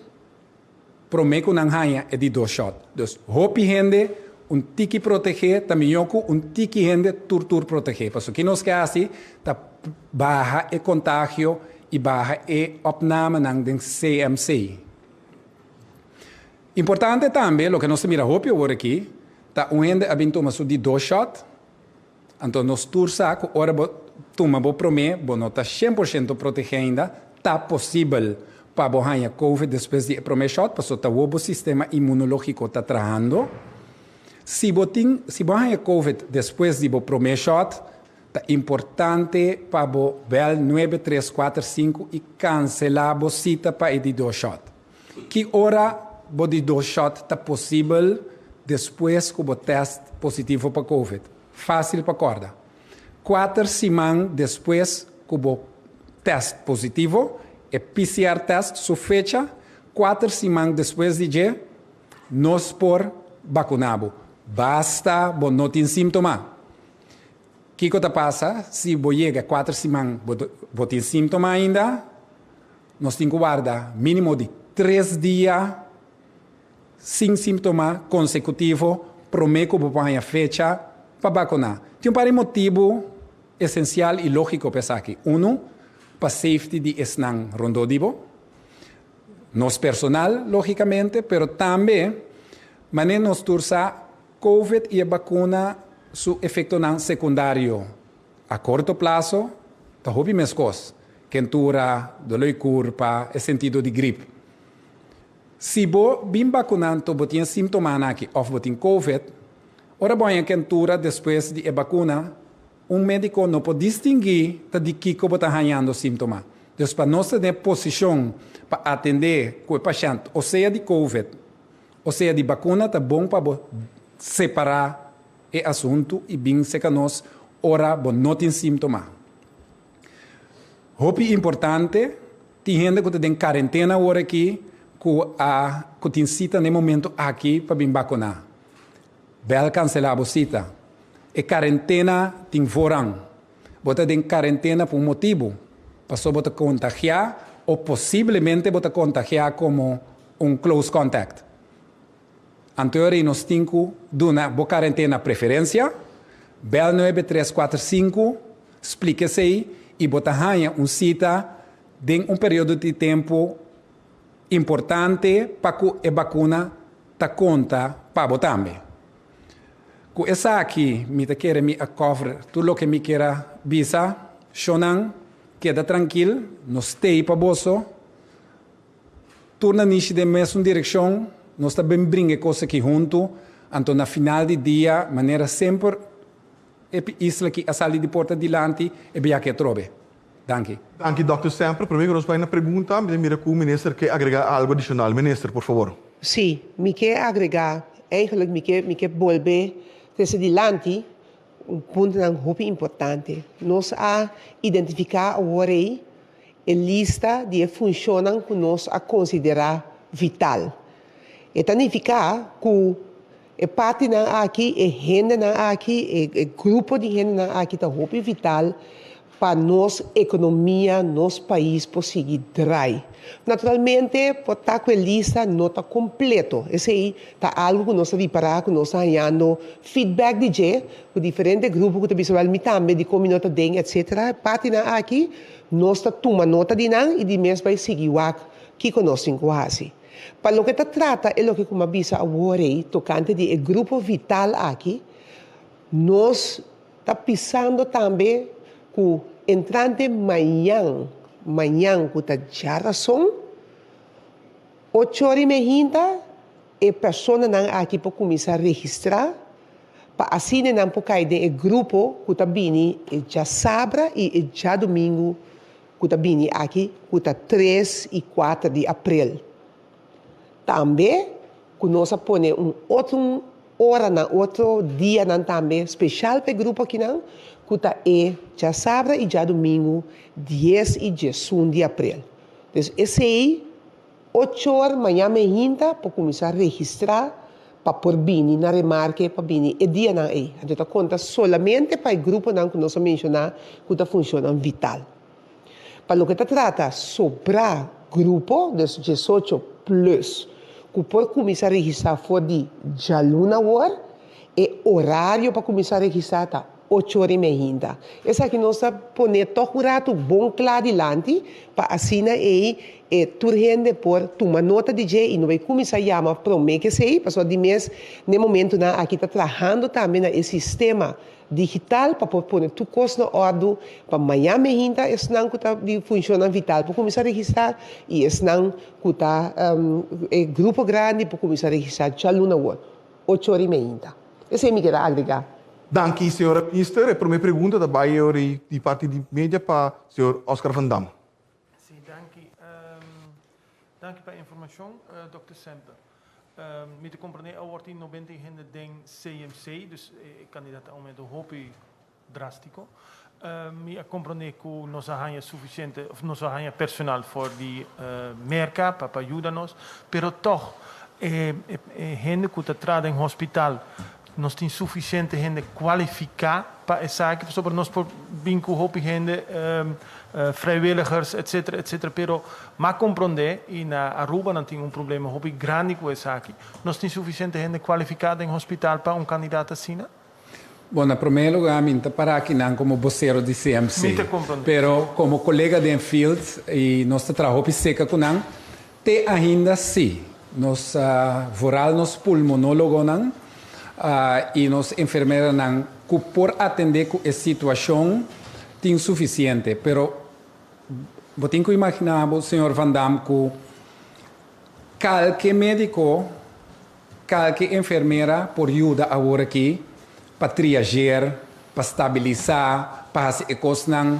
promé ku nan haña e di dos shòt. Dus hopi hende un tiki protegé ta mihó ku un tiki hende tur tur protegé. Pasobra ki nos ke hasi ta baha e kontagio i baha e opnamenan den CMC. Importante tambe, loke nos ta mira hopi awor aki, ta un hende a bin tuma su di dos shot, anto nos tur sa ku ora bo tuma bo promé bo no ta shen por shento protegé ainda, ta posibel pa bo haña covid despues di e promé shot pasobra ta wou bo sistema inmunológiko ta trahando. Si bo tin, si bo haña covid despues di bo promé shot, ta importante pa bo bèl nuebe tres kuater sinku i kanselá bo sita pa e di dos shot. Ki ora bo di dos shot ta posibel despues ku bo tèst positivo pa covid? Fásil pa kòrda. Kuater siman despues ku bo tèst positivo, e PCR tèst su fecha, kuater siman despues di dje, nos por bakuná bo. Basta bo no tin símtoma. Kiko ta pasa si bo yega kuater siman bo tin símtoma ainda? Nos tin ku warda mínimo di tres dia sin símtoma konsekutivo promé ku bo por haña fecha pa bakuná. Tin un par di motibu esensial i lógiko pa esaki. Unu, pa safety di esnan rondó di bo, nos personal lógikamente, pero tambe manera nos tur sa Covid i e bakuna su efektonan sekundario a korto plaso ta hopi meskos, kentura, doló i kurpa, e sentido di grip. Si bo bin bakuná anto bo tin e símtomanan aki òf bo tin Covid, ora bo haña kentura despues di e bakuna, un médiko no por distinguí ta di kiko bo ta hañando símtoma. Dus pa nos ta den e posishon pa atendé ku e pashènt o sea di Covid o sea di bakuna ta bon pa bo separá e asuntu i bin seka nos ora bo no tin símtoma. Hopi importante, tin hende ku ta den karentena awor aki ku a ku tin sita na e momento aki pa bin bakuná. Bèl kanselá bo sita. E karentena tin voorrang. Bo ta den karentena pa un motibu, pasobra bo ta kontagiá o posiblemente bo ta kontagiá komo un close contact. Anto ora nos tin ku duna bo karentena preferensia, bèl nuebe tres kuater sinku, splika esei i bo ta haña un sita den un periodo di tempu importante pa ku e bakuna ta konta pa bo tambe. Ku esaki mi ta kere mi a cover tur loke mi kier a bisa. Shonnan, keda trankil, nos stay pa boso. Tur na nishi den mesun direkshon, nos ta bin bringa e kos aki huntu, anto na final di dia, manera semper. E isla aki a sali di porta dilanti e biaha aki atrobe. Danki. Danki Dòkter Semper. Prome ku nos bai na pregunta, mi ta mira ku Minister ke agrega algu adishonal. Minister, por fabor. Sí, mi ke agrega, eigenlijk mi ke mi ke bolbe trese dilanti un puntonan hopi importante. Nos a identifiká awor ei e lista di e funshonnan ku nos a konsiderá vital. E ta nifiká ku E partinan aki, e hendenan aki, e grupo di hendenan aki ta hopi vital pa nos ekonomia, nos pais por sigui drai. Naturalmente por ta ku e lista no ta kompleto, esei ta algu ku nos ta ripará ku nos ta hañando feedback di dje, ku diferente grupo ku ta bisa wèl mi tambe dikon mi no ta den etsetera. E partinan aki nos ta tuma nota di nan i di mes bai sigui wak kiko nos tin ku hasi. Pa loke ta trata e loke ku mi a bisa awor ei tokante di e grupo vital aki, nos ta pisando tambe ku entrante mañan, mañan ku ta djarason, ocho ora i mehinta e personanan aki por kuminsá registrá pa asina nan por kai den e grupo ku ta bini e djasabra i e djadumingu ku ta bini aki ku ta tres i kuater di aprel. Tambe ku nos a pone un otro oranan, otro dianan tambe speshal pa e grupo akinan ku ta e djasabra i djadumingu dies i diesun di aprel. Dus esei ocho or mañan mehinta por kuminsá registrá pa por bini na remarke pa bini e dianan ei. Anto ta konta solamente pa e gruponan ku nos a menshoná ku ta funshonnan vital. Pa loke ta trata sobrá grupo, dus diesocho plus, ku por kuminsá registrá for di djaluna awor, e orario pa kuminsá registrá ta ocho ora i mei hinta. Esaki nos ta pone tòg un ratu bon kla dilanti pa asina ei e tur hende por tuma nota di dje i no bai kuminsá yama promé ku esei, pasobra di mes n'e momentunan aki ta trahando tambe na e sistema digital pa por pone tur kos na òrdu pa mañan mehinta esnan ku ta di funshonnan vital por kuminsá registrá i esnan ku ta e grupo grandi por kuminsá registrá djaluna awor, ocho ora i mehinta. Esei mi keda agregá. Danki, señora Minister. E promé pregunta ta bai ora di parti di media pa señor Oscar van Dam. Sí, danki. Danki pa e informashon, Dòkter Semper. Mi ta komprendé awor tin nobenta i hende den CMC, dus e kandidat a oumento hopi drástiko. Mi a komprendé ku nos a haña sufisiente òf nos a haña personal for di Merka pa pa yuda nos, pero tòg e hende ku ta traha den hospital Nos tin sufisiente hende kualifiká pa esaki, pasobra nos por bin ku hopi hende, vrijwilligers, etcetera, etcetera, pero m'a komprondé i na Aruba nan tin un problema hopi grandi ku esaki. Nos tin sufisiente hende kualifiká den hospital pa un kandidat asina? Bon, na promé lugá mi no ta para akinan komo bosero di CMC, Mi ta komprondé. pero komo kolega den field i nos ta traha hopi seka ku nan. Te ainda sí. Nos vooral nos pulmonólogonan i nos enfermeranan ku por atendé ku e situashon tin sufisiente. Pero bo tin ku imaginá bo, señor Van Dam, ku kalke médiko, kalke enfermera por yuda awor aki pa triageer, pa stabilisá, pa hasi e kosnan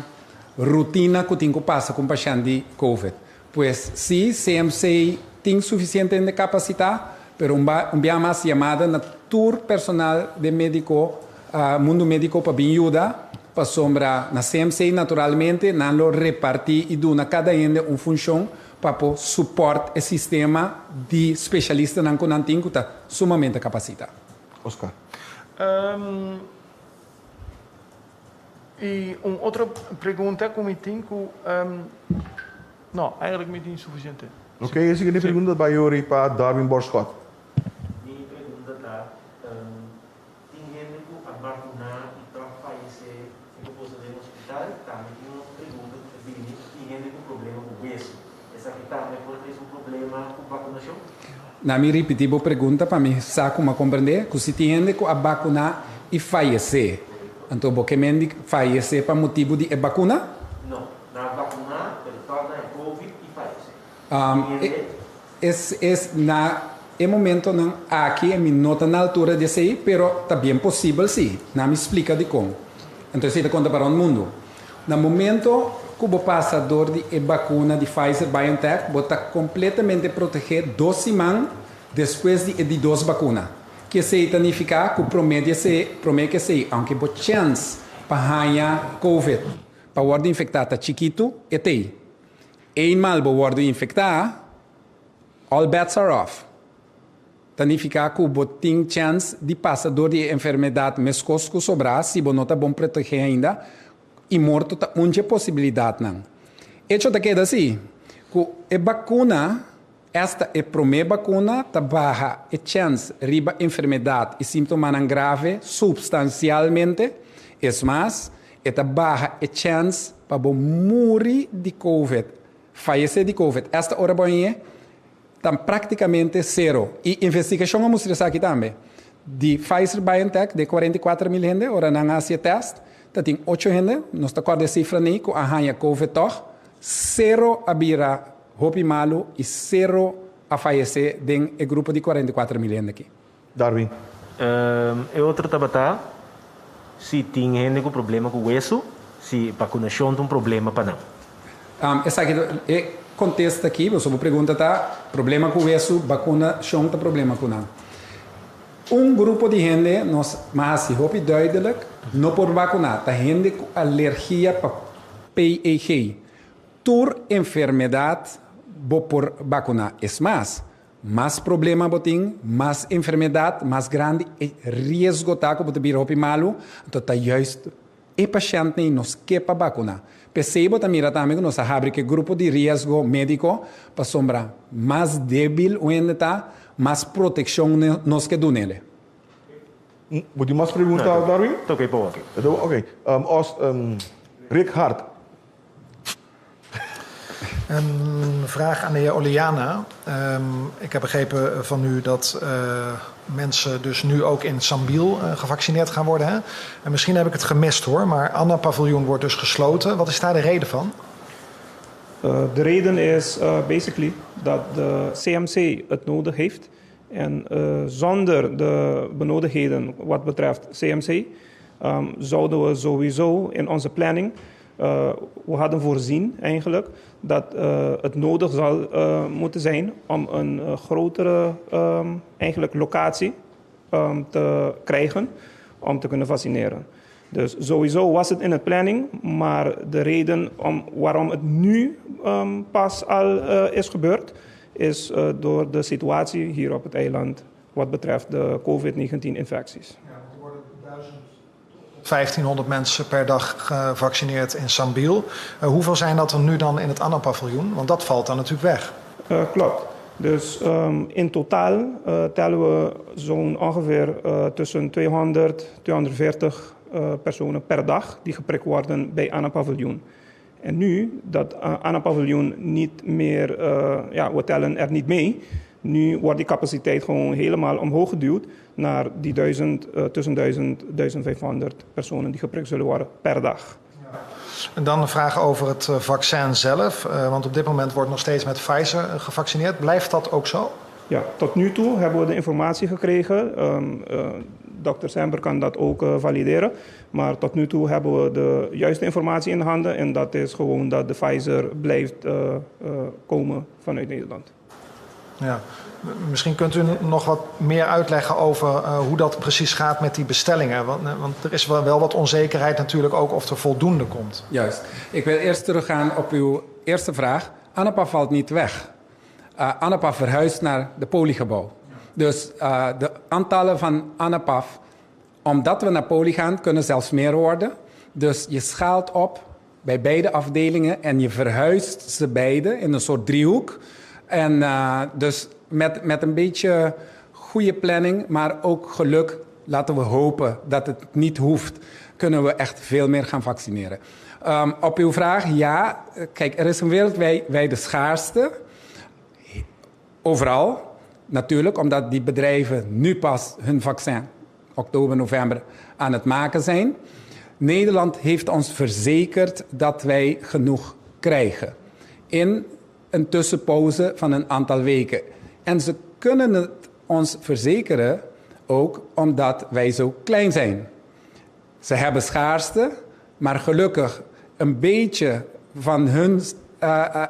rutina ku tin ku pasa ku un pashènt di covid. Pues sí, CMC tin sufisiente hende kapasitá, pero un un bia mas yamada na tur personal den médiko, mundu médiko pa bin yuda, pasobra na CMC naturalmente nan lo repartí i duna kada hende un funshon pa por supòrt e sistema di spesialistanan ku nan tin ku ta sumamente kapasitá. Oscar. I un otro pregunta ku mi tin ku, no, eigenlijk mi tin sufisiente. Ok, e siguiente pregunta ta bai yori pa Darwin Borschot. Mi pregunta ta, tin hende ku a bakuná i tòg fayesé i ku posa den hospital? Tambe tin un otro pregunta ku ta bini, tin hende ku problema ku wesu, esaki tambe por trese un problema ku bakunashon? Na mi ripití bo pregunta pa mi sa ku mi a komprendé ku si tin hende ku a bakuná i fayesé, anto bo ke men di fayesé pa motibu di e bakuna? No, nan a bakuná pero tòg nan e covid i fayesé. Tin hende. Es es na. e momentonan aki mi no ta na altura di esei, pero ta bien posibel si. Na mi splika dikon. Anto esei ta konta pa rònt mundu. Na momento ku bo pasa dor di e bakuna di Pfizer BioNTech, bo ta kompletamente protegé dos siman despues di e di dos bakuna. Ki esei ta nifiká? Ku promé di esei, promé ku esei, aunke bo chèns pa haña covid, pa wòrdu infektá ta chikitu, e t'ei. Eenmaal bo wòrdu infektá, all bets are off. Ta nifiká ku bo tin chèns di pasa dor di e enfermedat meskos ku sobrá si bo no ta bon protegé ainda, i morto ta un dje posibilidatnan. Echo ta keda si, ku e bakuna, esta e promé bakuna, ta baha e chèns riba enfermedat i símptomanan grave supstansialmente, es mas, e ta baha e chèns pa bo muri di covid, fayesé di covid, esta ora bo hañ'é, Ta práktikamente sero. I investigashon a mustra esaki tambe. Di Pfizer BioNTech, di e 44 mil hende, ora nan a hasi e tèst, ta tin ocho hende, nos ta kòrda e sifra nei, ku a haña covid tòg. Sero a bira hopi malu i sero a fayesé den e grupo di 44 mil hende aki. Darwin. E otro tabata si tin hende ku problema ku wesu, si bakunashon ta un problema pa nan. Esaki ta e kontesta aki, pasobra bo pregunta ta, problema ku wesu, bakunashon ta problema ku nan. Un grupo di hende, nos a hasi hopi duidelijk, no por bakuná, ta hende ku alergia pa PEG. Tur enfermedat bo por bakuná. Es mas, mas problema bo tin, mas enfermedat, mas grandi e riesgo ta ku bo ta bira hopi malu, anto ta juist e pashèntnan nos ke pa bakuná. P'esei bo ta mira tambe ku nos a habri ku e grupo di riesgo médiko, pasobra mas débil un hende ta, mas protekshon nos ke dun'ele. Bo tin mas pregunta, Darwin? Ta oké pa oké. Oké. Os, Rick Hart. Een vraag aan de heer Oleana. Ik heb begrepen van u dat mensen dus nu ook in Sambil gevaccineerd gaan worden. Hè? En misschien heb ik het gemist hoor, maar Anna Paviljoen wordt dus gesloten. Wat is daar de reden van? De reden is basically dat de CMC het nodig heeft. En zonder de benodigdheden wat betreft CMC zouden we sowieso in onze planning, we hadden voorzien eigenlijk dat het nodig zal moeten zijn om een grotere eigenlijk locatie te krijgen om te kunnen vaccineren. Dus sowieso was het in het planning, maar de reden waarom het nu pas al is gebeurd, is door de situatie hier op het eiland wat betreft de COVID-19-infecties. Ja, er worden 1500 mensen per dag gevaccineerd in Sambil. Hoeveel zijn dat er nu dan in het Anna-paviljoen? Want dat valt dan natuurlijk weg. Klopt. Dus in totaal tellen we zo'n ongeveer tussen 200 240 personen per dag die geprikt worden bij Anna Paviljoen. En nu dat Anna Paviljoen niet meer, ja, we tellen er niet mee. Nu wordt die capaciteit gewoon helemaal omhoog geduwd naar die 1000, tussen 1000 1500 personen die geprikt zullen worden per dag. Ja. En dan een vraag over het vaccin zelf. Want op dit moment wordt nog steeds met Pfizer gevaccineerd. Blijft dat ook zo? Ja, tot nu toe hebben we de informatie gekregen. Dr. Semper kan dat ook valideren. Maar tot nu toe hebben we de juiste informatie in handen. En dat is gewoon dat de Pfizer blijft komen vanuit Nederland. Ja. Misschien kunt u nog wat meer uitleggen over hoe dat precies gaat met die bestellingen. Want er is wel wat onzekerheid natuurlijk ook of er voldoende komt. Juist. Ik wil eerst teruggaan op uw eerste vraag. Anapa valt niet weg. Anapa verhuist naar de Polygebouw. Dus de aantallen van Anapaf, omdat we naar Poly gaan, kunnen zelfs meer worden. Dus je schaalt op bij beide afdelingen en je verhuist ze beide in een soort driehoek. En dus met een beetje goede planning, maar ook geluk, laten we hopen dat het niet hoeft, kunnen we echt veel meer gaan vaccineren. Op uw vraag, ja, kijk, er is een wereldwijde schaarste. Overal. Natuurlijk, omdat die bedrijven nu pas hun vaccin, oktober, november, aan het maken zijn. Nederland heeft ons verzekerd dat wij genoeg krijgen. In een tussenpoze van een aantal weken. En ze kunnen het ons verzekeren, ook omdat wij zo klein zijn. Ze hebben schaarste, maar gelukkig een beetje van hun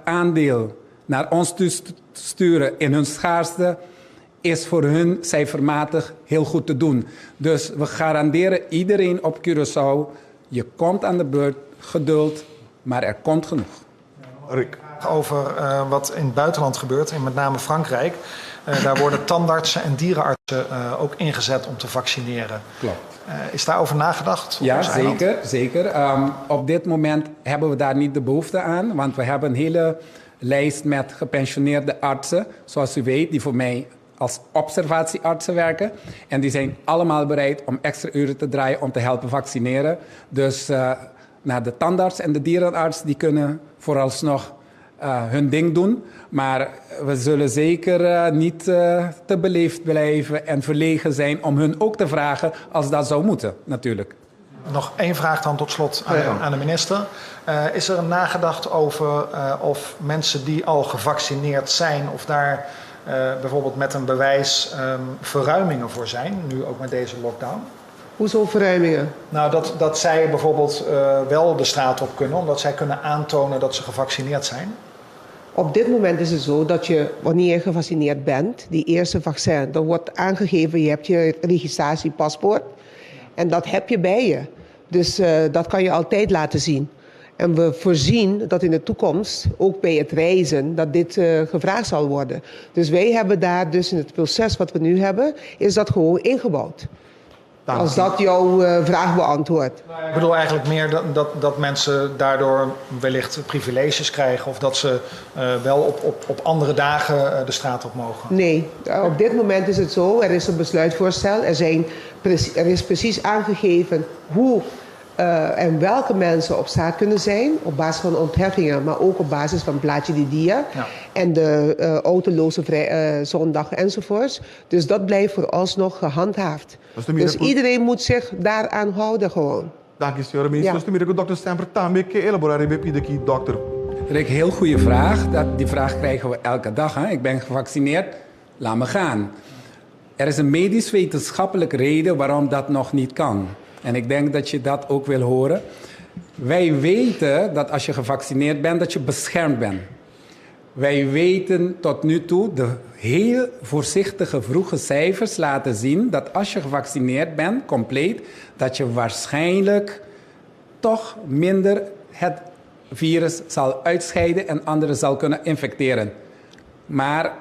aandeel naar ons toe sturen in hun schaarste is voor hun cijfermatig heel goed te doen. Dus we garanderen iedereen op Curaçao, je komt aan de beurt, geduld, maar er komt genoeg. Rick. Over wat in het buitenland gebeurt, in met name Frankrijk. Daar worden tandartsen en dierenartsen ook ingezet om te vaccineren. Klopt. Is daarover nagedacht? Ja, zeker. Zeker. Op dit moment hebben we daar niet de behoefte aan, want we hebben een hele lijst met gepensioneerde artsen, zoals u weet, die voor mij als observatieartsen werken. En die zijn allemaal bereid om extra uren te draaien om te helpen vaccineren. Dus de tandarts en de dierenarts die kunnen vooralsnog hun ding doen. Maar we zullen zeker niet te beleefd blijven en verlegen zijn om hun ook te vragen als dat zou moeten, natuurlijk. Nog één vraag dan tot slot aan de minister. Is er nagedacht over of mensen die al gevaccineerd zijn, of daar bijvoorbeeld met een bewijs verruimingen voor zijn, nu ook met deze lockdown? Hoezo verruimingen? Nou, dat zij bijvoorbeeld wel de straat op kunnen, omdat zij kunnen aantonen dat ze gevaccineerd zijn. Op dit moment is het zo dat je, wanneer je gevaccineerd bent, die eerste vaccin, dan wordt aangegeven, je hebt je registratiepaspoort en dat heb je bij je. Dus dat kan je altijd laten zien. En we voorzien dat in de toekomst, ook bij het reizen, dat dit gevraagd zal worden. Dus wij hebben daar dus in het proces wat we nu hebben, is dat gewoon ingebouwd. Als dat jouw vraag beantwoordt. Ik bedoel eigenlijk meer dat mensen daardoor wellicht privileges krijgen of dat ze wel op andere dagen de straat op mogen. Nee, op dit moment is het zo. Er is een besluitvoorstel. Er is precies aangegeven hoe en welke mensen op straat kunnen zijn. Op basis van ontheffingen, maar ook op basis van plaatje di dia. Ja. En de autoloze zondag enzovoorts. Dus dat blijft vooralsnog gehandhaafd. Dus iedereen moet zich daaraan houden gewoon. Dank u, senhora minister. Ja. Dus dokter Semper, tambe que elaborar aqui, dokter. Rick, heel goede vraag. Die vraag krijgen we elke dag. Hè? Ik ben gevaccineerd, laat me gaan. Er is een medisch-wetenschappelijke reden waarom dat nog niet kan. En ik denk dat je dat ook wil horen. Wij weten dat als je gevaccineerd bent, dat je beschermd bent. Wij weten tot nu toe, de heel voorzichtige vroege cijfers laten zien dat als je gevaccineerd bent, compleet, dat je waarschijnlijk toch minder het virus zal uitscheiden en anderen zal kunnen infecteren. Maar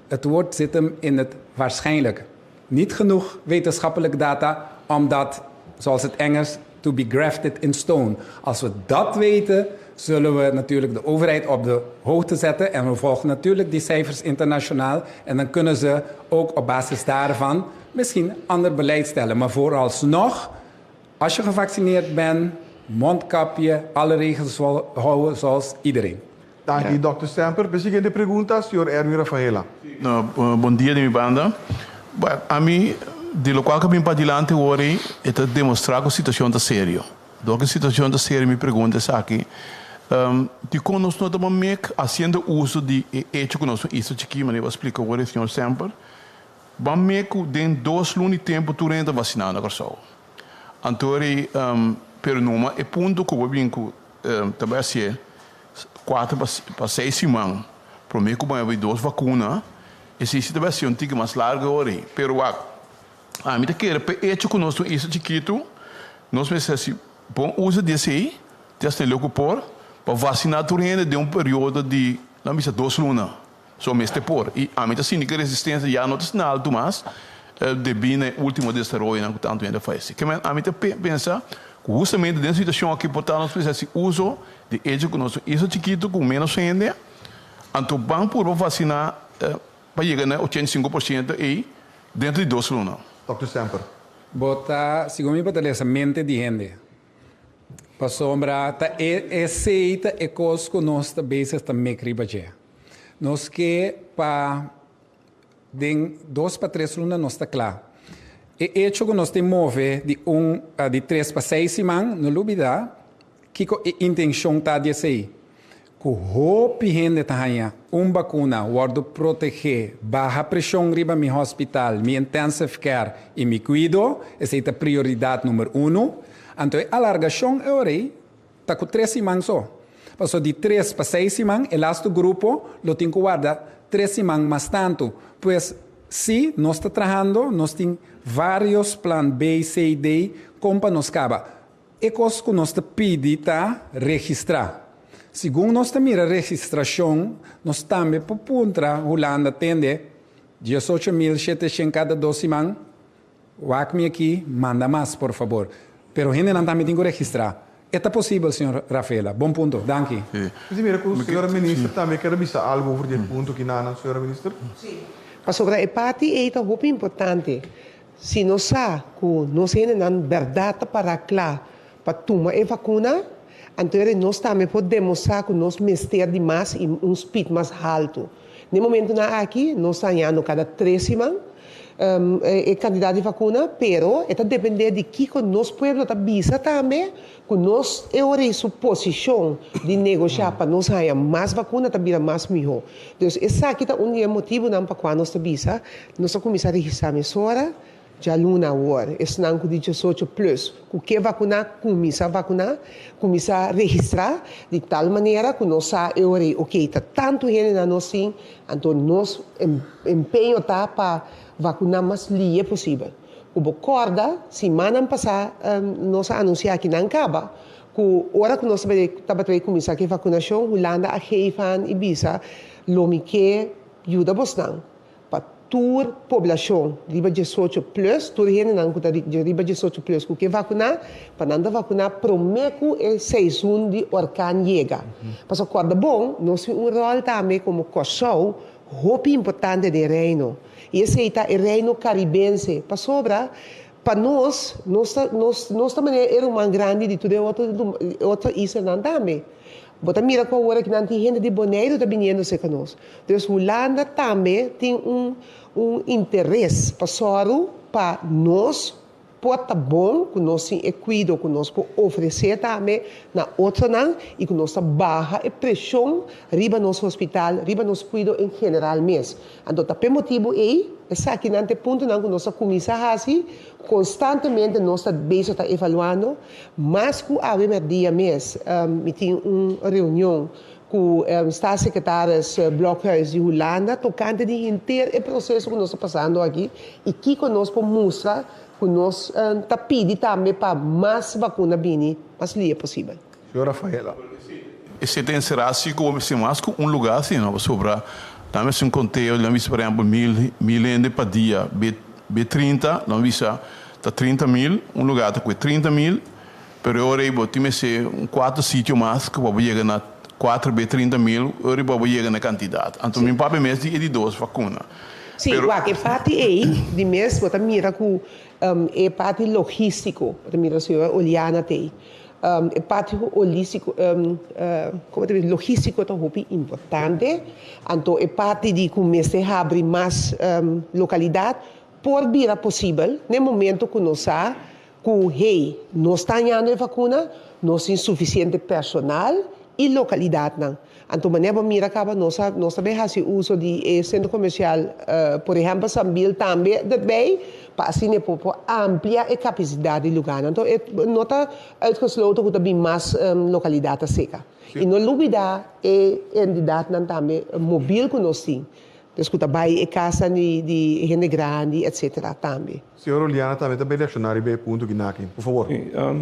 het woord zit hem in het waarschijnlijk. Niet genoeg wetenschappelijke data, omdat, zoals het Engels, to be grafted in stone. Als we dat weten, zullen we natuurlijk de overheid op de hoogte zetten. En we volgen natuurlijk die cijfers internationaal. En dan kunnen ze ook op basis daarvan misschien ander beleid stellen. Maar vooralsnog, als je gevaccineerd bent, mondkapje, alle regels houden zoals iedereen. Dank u, dokter Semper. De pregunta, senhor Erwin Rafaela. No, bom dia, de minha banda. A mim, de lo qual que vim para adiante hoje, é demonstrar que a situação está séria. Do que a situação está séria, me pergunta aqui. De como nós não estamos fazendo uso de hecho que nós isso aqui, mas eu explico agora, senhor Semper. Vamos meio dentro 2 lunes tempo tu renda vacinado na Corsol. Antori, pero numa é ponto que eu vim com também assim 4 para 6 semanas. Prometo que vai haver 2 vacunas. E se também assim um tique mais largo agora, pero a mim quer hecho que nós isso chiquito, nós precisamos bom uso desse aí, teste logo por para vacinar tu renda de um período de não me 2 lunas. Só mês por. E a mim assim que resistência já não está alto mais devido ao último desenvolvimento que tanto ainda faz. Que a mim pensa que justamente dessa situação aqui portanto nós precisamos uso de hecho que nós isso chiquito com menos renda, então vamos por vacinar para chegar a 85% e dentro de 2 lunas. Dr. Semper. Bota, segundo mi essa mente de gente. Pa sombra, ta aceita e cos que nós ta bezig ta mekribaje. Nós que pa den 2 pa 3 lunas nós tá claro. E hecho que nós te move de 3 pa 6 semanas, no lubida, que a intenção tá de sei. Ku hopi hende ta haña un bakuna wòrdu protegé, baha preshon riba mi hospital, mi intensive care i mi kuido, esei ta prioridat number unu. Anto e alargashon e ora ei ta ku tres siman so. Paso di tres pa seis siman e lastu grupo lo tin ku warda tres siman mas tantu. Pues sí, nos ta trahando, nos tin vários plan B, C, D kon pa nos kaba. E kos ku nos ta pidi ta registrá. Segun nos ta mira registrashon, nos tambe por puntra Hulanda tende 18.700 kada dos siman, wak mi aki, manda mas por fabor. Pero hendenan tambe tin ku registrá. E ta posibel, señor Rafaela. Bon punto. Danki. Mi mira ku señora minister tambe kier a bisa algu over di e punto kinanan, señora minister. Sí. Pasobra e parti ei ta hopi importante. Si nos sa ku nos hendenan bèrdat ta pará kla pa tuma e vakuna, anto eri nos tambe por demostrá ku nos mester di mas i un spit mas haltu. Na e momentunan aki nos ta hañando kada tres siman e kantidat di vakuna, pero e ta dependé di kiko nos pueblo ta bisa tambe ku nos e ora ei su posishon di negoshá pa nos haña mas vakuna ta bira mas mihó. Dus esaki ta un di e motibunan pa kua nos ta bisa nos a kuminsá registrá mesora djaluna awor. Esnan ku di diesocho plus ku ke vakuná kuminsá vakuná, kuminsá registrá di tal manera ku nos sa e ora ei okey ta tantu hendenan nos tin, anto nos empeño ta pa vakuná mas lihe posibel. Ku bo kòrda, simannan pasá nos a anunsiá aki nan kaba ku ora ku nos tabata bai kuminsá ku e vakunashon, Hulanda a geef aan i bisa lo mi ke yuda bosnan pa tur poblashon riba diesocho plus, tur hendenan ku ta riba diesocho plus ku ke vakuná, pa nan ta vakuná promé ku e seizoen di orkan yega. Pasobra kòrda bon, nos tin un ròl tambe komo Kòrsou hopi importante den Reino. I esei ta e Reino Karibense, pasobra pa nos, nos ta nos nos ta manera e ruman grandi di tur e otro e otro islanan tambe. Bo ta mira ku awor aki nan tin hende di Boneiru ta biniendo serka nos. Dus Hulanda tambe tin un un interes pa sòru pa nos Por ta bon ku nos tin e kuido ku nos por ofresé tambe na otronan i ku nos ta baha e preshon riba nos hospital, riba nos kuido en general mes. Anto ta p'e motibu ei, esakinan ta e puntonan ku nos a kuminsá hasi, konstantemente nos ta bezig ta evaluando, mas ku awe mèrdia mes mi tin un reunion ku Staatssecretaris Blokhuis di Hulanda tokante di henter e proseso ku nos ta pasando aki i kiko nos por mustra ku nos ta pidi tambe pa mas bakuna bini mas lie posibel. Señor Rafaela. Esei ta enserá si ku bo mester mas ku un lugá si no pasobra nan mester un konteo nan bisa por ehèmpel mil mil hende pa dia be be 30 nan bisa ta 30 mil un lugá ta kue 30 mil Pero e ora ei bo tin mester un kuater sitio mas ku bo por yega na kuater be 30 mil, e ora ei bo por yega na e kantidat. Anto mi papia mes di e di dos vakuna. Sí, Pero. wak, e parti ei di mes bo ta mira ku e parti logístiko, bo ta mira señora Oliana t'ei. E parti holístiko, komo ta bisa, logístiko ta hopi importante. Anto e parti di ku mester habri mas lokalidat por bira posibel n'e momento ku nos sa Ku hey, nos ta hañando e vakuna, nos tin sufisiente personal i lokalidatnan. Anto manera bo mira kaba nos a nos ta bay hasi uso di e sentro komersial, por ehèmpel Sambil tambe derbij, pa asina e por por amplia e kapasidat di lugarnan. Anto e no ta uitgesloten ku ta bin mas lokalidat aseka. I no lubida e entidatnan tambe mobil ku nos tin. Des ku ta bai e kasanan di di hende grandi etcetera tambe. Señor Oliana tambe ta bay reacciona riba e punto ki naki. Por favor.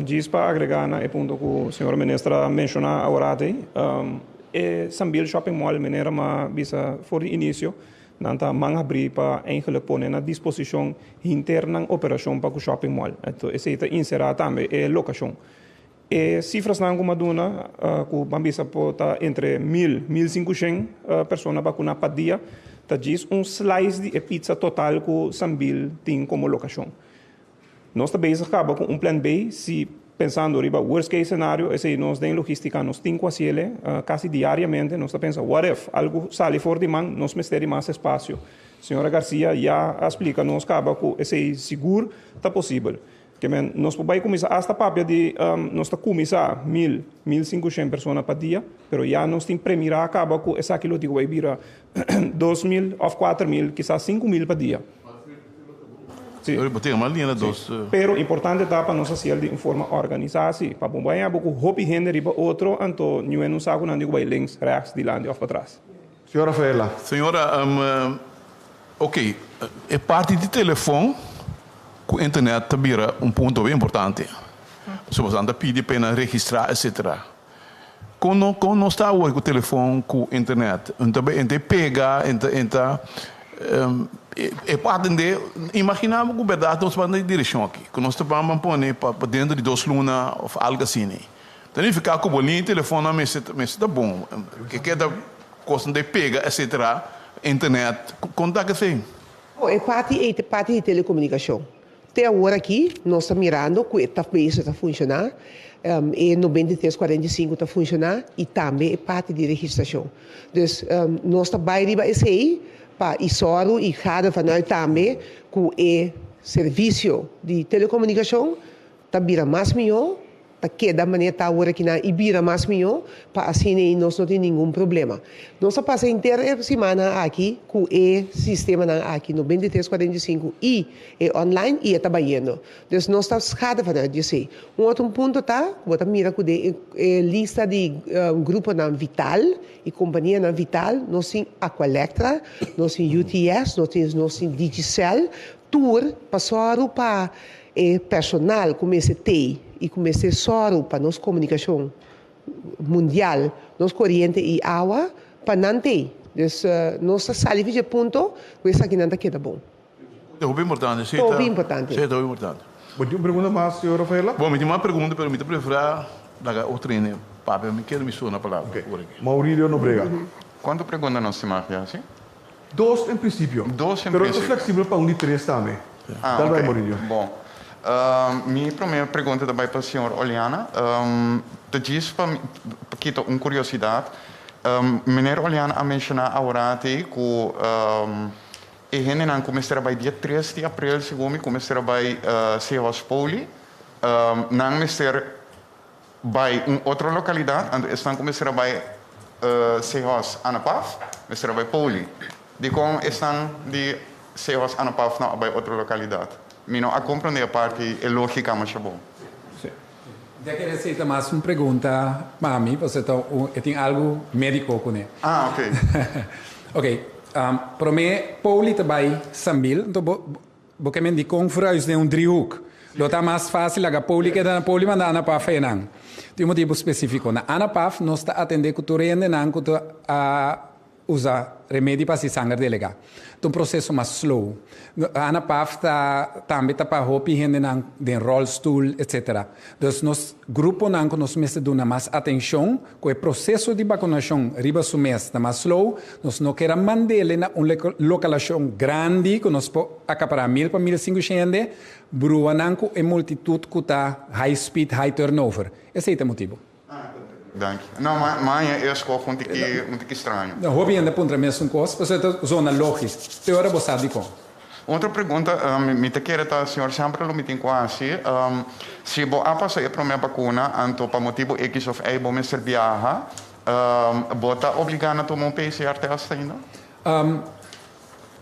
Djis pa agrega na e punto ku señora minister a menciona aworat ei, e Sambil Shopping Mall manera mi a bisa for di inicio nan ta man habri pa eigenlijk pone na disposicion hinter nan operacion pa ku shopping mall. Enton esei ta insera tambe e locacion. E sifrasnan ku m'a duna ku ban bisa por ta entre mil, 1500 persona bakuná pa dia, ta djis un slice di e pizza total ku Sambil tin komo lokashon. Nos ta bezig kaba ku un plan B si pensando riba worst case scenario, esei nos den logistica nos tin ku hasiele kasi diariamente, nos ta pensa what if algu sali for di man, nos mester di mas espasio. Señora Garcia ya a splika nos kaba ku esei sigur ta posibel. Ke men nos por bai kuminsá asta papia di nos ta kuminsá mil, 1500 persona pa dia, pero ya nos tin premirá kaba ku esaki lo tin ku bai bira 2000 òf 4000, kisas 5000 pa dia. Sí. Pero importante ta pa nos hasiel di un forma organisá si, pa bo bai abo ku hopi hende riba otro anto niun no sa ku nan di ku bai links, rechts, dilanti òf patras. Señora Rafaela. Señora, ok, e parti di telefon ku internet ta bira un punto hopi importante. Pasobra boso ta pidi pa nan registrá etcetera. Kon no kon nos ta awor ku telefon ku internet? Un ta e ta pega, e ta e ta e parti de imaginá bo ku bèrdat nos bai na e direkshon aki, ku nos ta ban pone pa dentro di dos luna òf algu asina. Ta nifiká ku bo liña di telefonnan mester mester ta bon, ke keda kosnan ta pega etcetera, internet, kon ta esei? Bo, e parti ei ta e parti di telekomunikashon. Te awor aki nos ta mirando ku e ta bezig ta funshoná, e 93 45 ta funshoná i tambe e parti di registrashon. Dus nos ta bai riba esei pa i sòru i gada vanuit tambe ku e servisio di telekomunikashon ta bira mas mihó, ta keda manera ta awor akinan i bira mas mihó pa asina ei nos no tin ningun problema. Nos a pasa henter e simannan aki ku e sistemanan aki, 93 45 i e online i e ta bayendo. Dus nos ta schade vanuit di esei. Un otro punto ta ku bo ta mira ku den e lista di gruponan vital i kompanianan vital nos tin Aqualectra, nos tin UTS, nos tin nos tin Digicel, tur pa sòru pa E personal ku mester tei i ku mester sòru pa nos komunikashon mundial, nos koriente i awa, pa nan tei. Dus nos ta sali for dje punto ku esakinan ta keda bon. Ta hopi importante, si. Hopi importante. Si, ta hopi importante. Bo tin un pregunta mas, señor Rafaela? Bon, mi tin mas pregunta, pero mi ta preferá laga otro hende papia. Mi kere mi sona palabra ora aki. Maurilio Nobrega. Kuantu pregunta nos tin mas hasi? Dos en principio. Dos en Pero ta principio. flexibel pa un di tres tambe. Ah, Dal bai ok. Maurilio. Bon. Mi prome pregunta ta bai pa señor Oleana. Ta djis pa mi pa kita un curiosidad. Meneer Oleana a menciona aworati cu e hendenan cu mester a bai dia tres di april segun mi cu mester a bai Sehos Poli, nan mester Bai un otro lokalidat, anto esnan ku mester a bai Sehos Anapaf, mester a bai Poli. Dikon esnan di Sehos Anapaf no a bai otro lokalidat? Mi no a komprondé e parti, e lógika masha bon. Mi ta kere esei ta mas un pregunta pa mi, pasobra ta un, e tin algu médiko kuné. Ah, oké. Oké, promé Poli ta bai Sambil, anto bo, Bo ke men dikon fruis den un driehoek? Lo ta mas fásil laga Poli keda na Poli manda Anapaf einan. Tin un motibu spesífiko. Na Anapaf nos ta atendé ku tur hendenan ku ta usa remedi pa hasi sanger delegá. Ta un proseso mas slow. Anapaf ta tambe ta pa hopi hendenan den ròlstul etsetera. Dus nos gruponan ku nos mester duna mas atenshon Ku e proseso di bakunashon riba su mes ta mas slow, nos no kier a mand'ele na un lokalashon grandi ku nos por akapará mil pa mil sinku shende, brua nan ku e multitut ku ta high speed, high turnover. Esei ta e motibu. Danki. No, ma maña e skoh un tiki, un tiki straño. Hopi hende a puntra mesun kos, pasobra e ta zona logis. Te ora bo sa dikon. Otro pregunta, mi ta kere ta señor Semper lo mi tin cu haci, si bo a pasa e prome bacuna anto pa motibo X of Y bo mester biaha, bo ta obliga na tuma un PCR test ainda?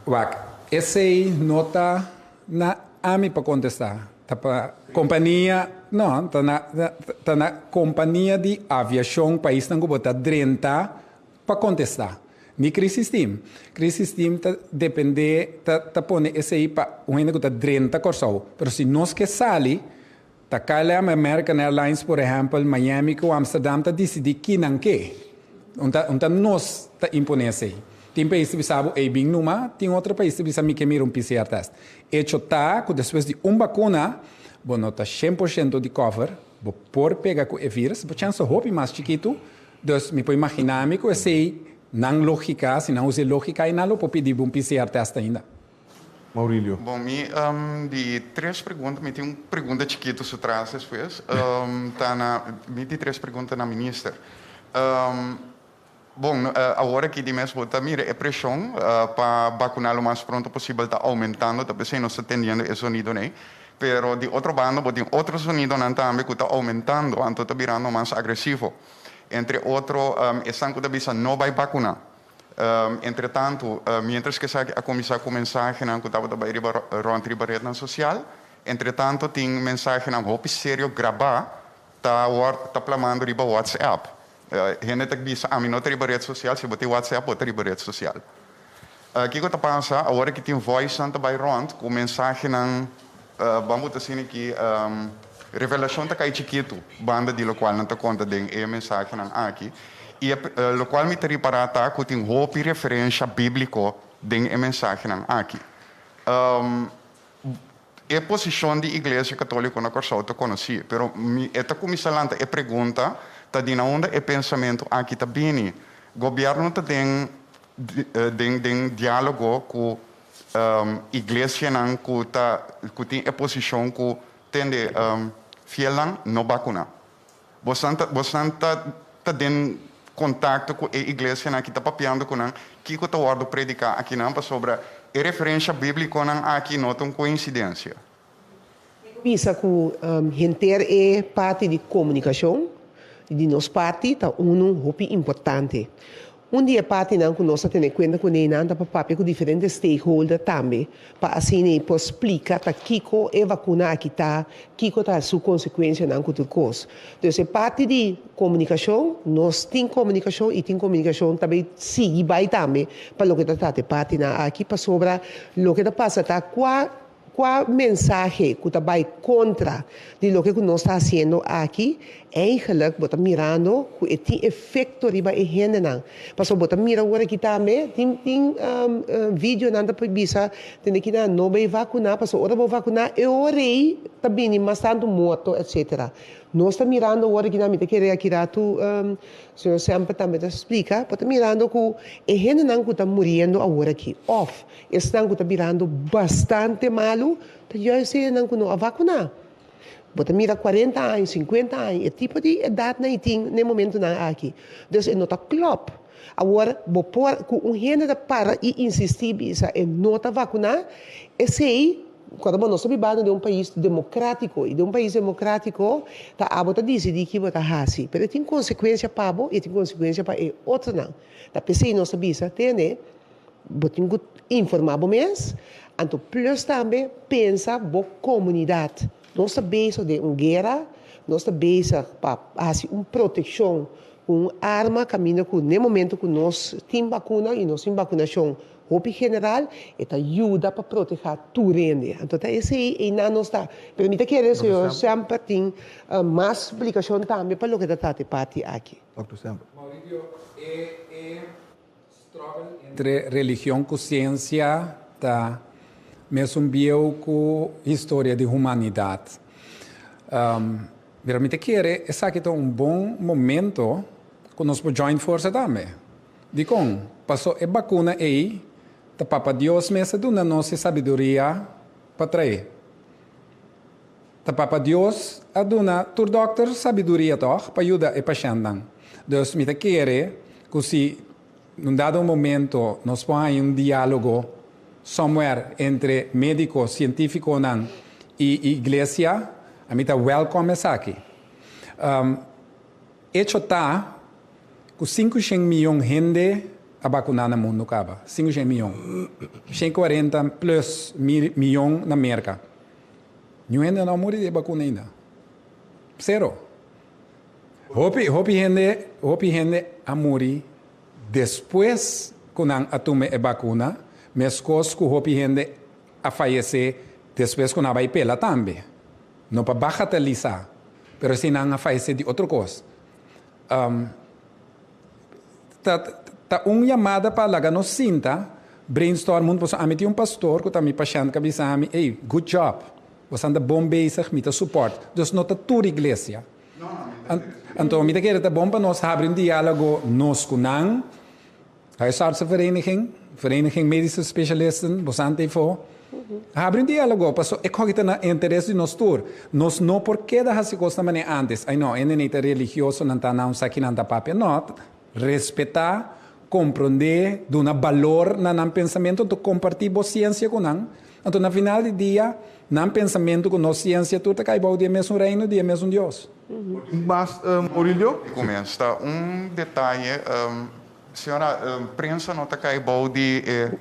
Wak, esey no ta na ami pa contesta, ta pa compania, no, ta na, ta na compania di aviacion paisnan cu bo ta drenta Pa kontestá. Ni Crisis Team. Crisis Team ta dependé, ta ta pone esei pa un hende ku ta drenta Kòrsou. Pero si nos ke sali, ta KLM, American Airlines, por ehèmpel, Miami ku Amsterdam ta disidí ki nan ke. Un ta un ta nos ta imponé esei. Tin pais ta bisa bo, ey bin numa, tin otro pais ta bisa mi ke mira un PCR test. Echo ta ku despues di un bakuna, bo no ta 100% di cover, bo por pega ku e virus, bo chèns ta hopi mas chikitu, Dus mi por imaginá mi ku esei nan lógika, si nan usa e lógika ei nan lo por pidi bo un PCR test ainda. Maurilio. Bon, mi di tres pregunta, mi tin un pregunta chikitu su tras despues, ta na, mi di tres pregunta na minister. Bon, awor aki di mes bo ta mira e preshon pa bakuná lo mas pronto posibel ta oumentando, ta p'esei nos ta tendiendo e zonidonan ei. Pero di otro banda bo tin otro sonidonan tambe ku ta oumentando, anto ta birando mas agresivo. Entre otro esnan ku ta bisa no bai bakuná. Entretantu, miéntras ku esaki a kuminsá ku mensahenan ku tabata bai riba rònt riba retnan sosial, entretantu tin mensahenan hopi serio grabá ta wòrdu ta plamando riba WhatsApp. Hende ta bisa ami no ta riba ret sosial, si bo tin WhatsApp bo ta riba ret sosial. Kiko ta pasa awor ki tin voicenan ta bai rònt ku mensahenan ban bo ta asina ki revelashon ta kai chikitu banda di lokual nan ta konta den e mensahenan aki i e lokual mi ta ripará ta ku tin hopi referensha bíbliko den e mensahenan aki. E posishon di Iglesia Katóliko na Kòrsou ta konosí, pero mi e ta kuminsá lanta e pregunta ta di na unda e pensamentu aki ta bini. Gobièrnu ta den den den diálogo ku iglesianan ku ta ku tin e posishon ku tende fielnan no bakuná. Bosnan ta bosnan ta ta den kontakto ku e iglesianan aki, ta papiando ku nan, kiko ta wòrdu prediká akinan? Pasobra e referensha bíblikonan aki no ta un koinsidensia. Bisa ku henter e parti di komunikashon di nos parti ta unu hopi importante. Un di e partinan ku nos ta tene kuenta kuné nan ta pa papia ku diferente stakeholder tambe pa asina e por splika ta kiko e vakuna aki ta, kiko ta su konsekuensianan ku tur kos. Dus e parti di komunikashon, nos tin komunikashon i tin komunikashon ta bai sigui bai tambe pa loke ta trata e partinan aki pasobra loke ta pasa ta kua Kua mensahe ku ta bai kontra di loke ku nos ta hasiendo aki, eigenlik bo ta mirando ku e tin efekto riba e hendenan. Pasobra bo ta mira awor aki tambe, tin tin videonan ta bisa tende ki nan no bai vakuná, pasobra ora bo vakuná e ora ei ta bini mas tantu morto etsetera. Nos ta mirando awor aki nan, mi ta kere aki ratu señor Semper tambe ta splika, bo ta mirando ku e hendenan ku ta muriendo awor aki òf Esnan ku ta birando bastante malu ta juist esnan ku no a vakuná. Bo ta mira kuarenta aña, sinkuenta aña, e tipo di edatnan i tin na e momentunan aki. Dus e no ta klòp. Awor, bo por ku un hende ta para i insistí bisa e no ta vakuná, esei, kòrda bo nos ta bibando den un pais demokrátiko i den un pais demokrátiko ta abo ta disidí ki bo ta hasi. Pero e tin konsekuensia pa bo i e tin konsekuensia pa e otronan. Ta p'esei nos ta bisa, tende. Bo tin ku informá bo mes, anto plus tambe pensa bo komunidat. Nos ta bezig den un guera, nos ta bezig pa hasi un protekshon ku un arma kaminda ku n'e momento ku nos tin bakuna i nos tin bakunashon hopi general, e ta yuda pa protehá tur hende. Anto ta esei einan nos ta. Pero mi ta kere señor Semper tin mas splikashon tambe pa loke ta trata e parti aki. Dòkter Semper. Mauricio, e. Struggle entre religion ku siensia ta mesun bieu ku historia di humanidat. Pero mi ta kere esaki ta un bon momento ku nos por join forsa tambe. Dikon? Paso e bakuna ei ta Papa Dios mes a duna nos e sabiduria pa trae. Ta Papa Dios a duna tur dòkter sabiduria tòg pa yuda e pashèntnan. Dus mi ta kere ku si un dado momento nos por haña un diálogo somewhere entre médiko, sientífikonan i iglesia, ami ta wèlkòm esaki. Echo ta ku 500 mion hende a bakuná na mundu kaba, 500 mion, 140 plus mion na Merka. Niun hende no a muri di e bakuna ainda. Sero. Hopi, hopi hende, hopi hende a muri despues ku nan a tuma e bakuna, meskos ku hopi hende a fayesé despues ku nan a bai pela tambe. No pa bagatelisá, pero si nan a fayesé di otro kos. Ta ta un yamada pa laga nos sinta, brainstorm huntu, pasobra ami tin un pastor ku ta mi pashènt ku a bisa mi, ey, good job, bo sa ta bon bezig, mi ta support. Dus no ta tur iglesia. Anto mi ta kere ta bon pa nos habri un diálogo nos ku nan, Huisartsenvereniging, Vereniging Medische Specialisten, bo sa anteifo. Habri un diálogo, paso e koki ta na interes di nos tur. Nos no por keda hasi kosnan manera antes. Ai no, hende nei ta religioso, nan ta nan sa ki nan ta papia. No, respetá, komprondé, duna balor na nan pensamentu, anto kompartí bo siensia ku nan. Anto na final di dia, nan pensamentu ku nos siensia tur ta kai bou di e mesun reino, di e mesun Dios. Mas, Orilio? Kuminsá un detaye, señora, prensa no ta kai bou di e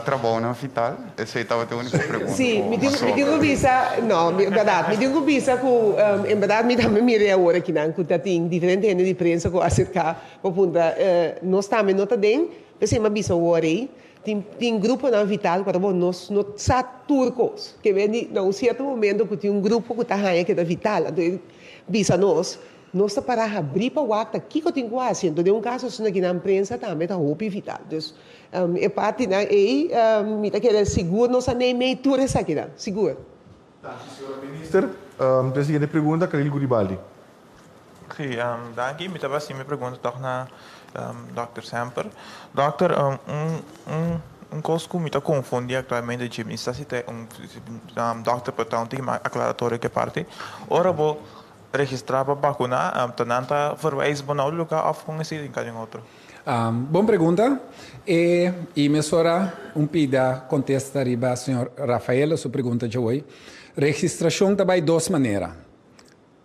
trabounan vital? Esei tabata e úniko pregunta Sí, ku mi tin a mi tin sobra. ku bisa, no, mi bèrdat, mi tin ku bisa ku en bèrdat mi tambe mira e awor akinan ku ta tin diferente hende di prensa ku a aserká pa puntra, nos tambe no ta den, p'esei mi a bisa awor ei, Tin tin gruponan vital ku ta bon nos no sa tur kos. Ke ven di na un sierto momento ku tin un grupo ku ta haña ke ta vital anto e bisa nos, nos ta para habrí pa wak ta kiko tin ku hasi. Anto den un kaso asina ki nan prensa tambe ta hopi vital. Dus e partinan ei mi ta kere sigur nos a neimei tur esakinan, sigur. Danki señora Minister. E siguiente pregunta Khalil Guribaldi. Sí, danki. Mi tabata hasi mi pregunta tòg na dòkter Semper. Dòkter, un un un kos ku mi ta konfundí aktualmente dje mi sa si ta un dòkter por ta un tiki mas aklaratorio ku e parti. Ora bo registrá pa bakuná, ta nan ta verwijs bo na un lugá òf kon esei den kada un otro? Bon pregunta. E i mesora un pida kontesta riba señor Rafaela su pregunta djawoy. Registrashon ta bai dos manera.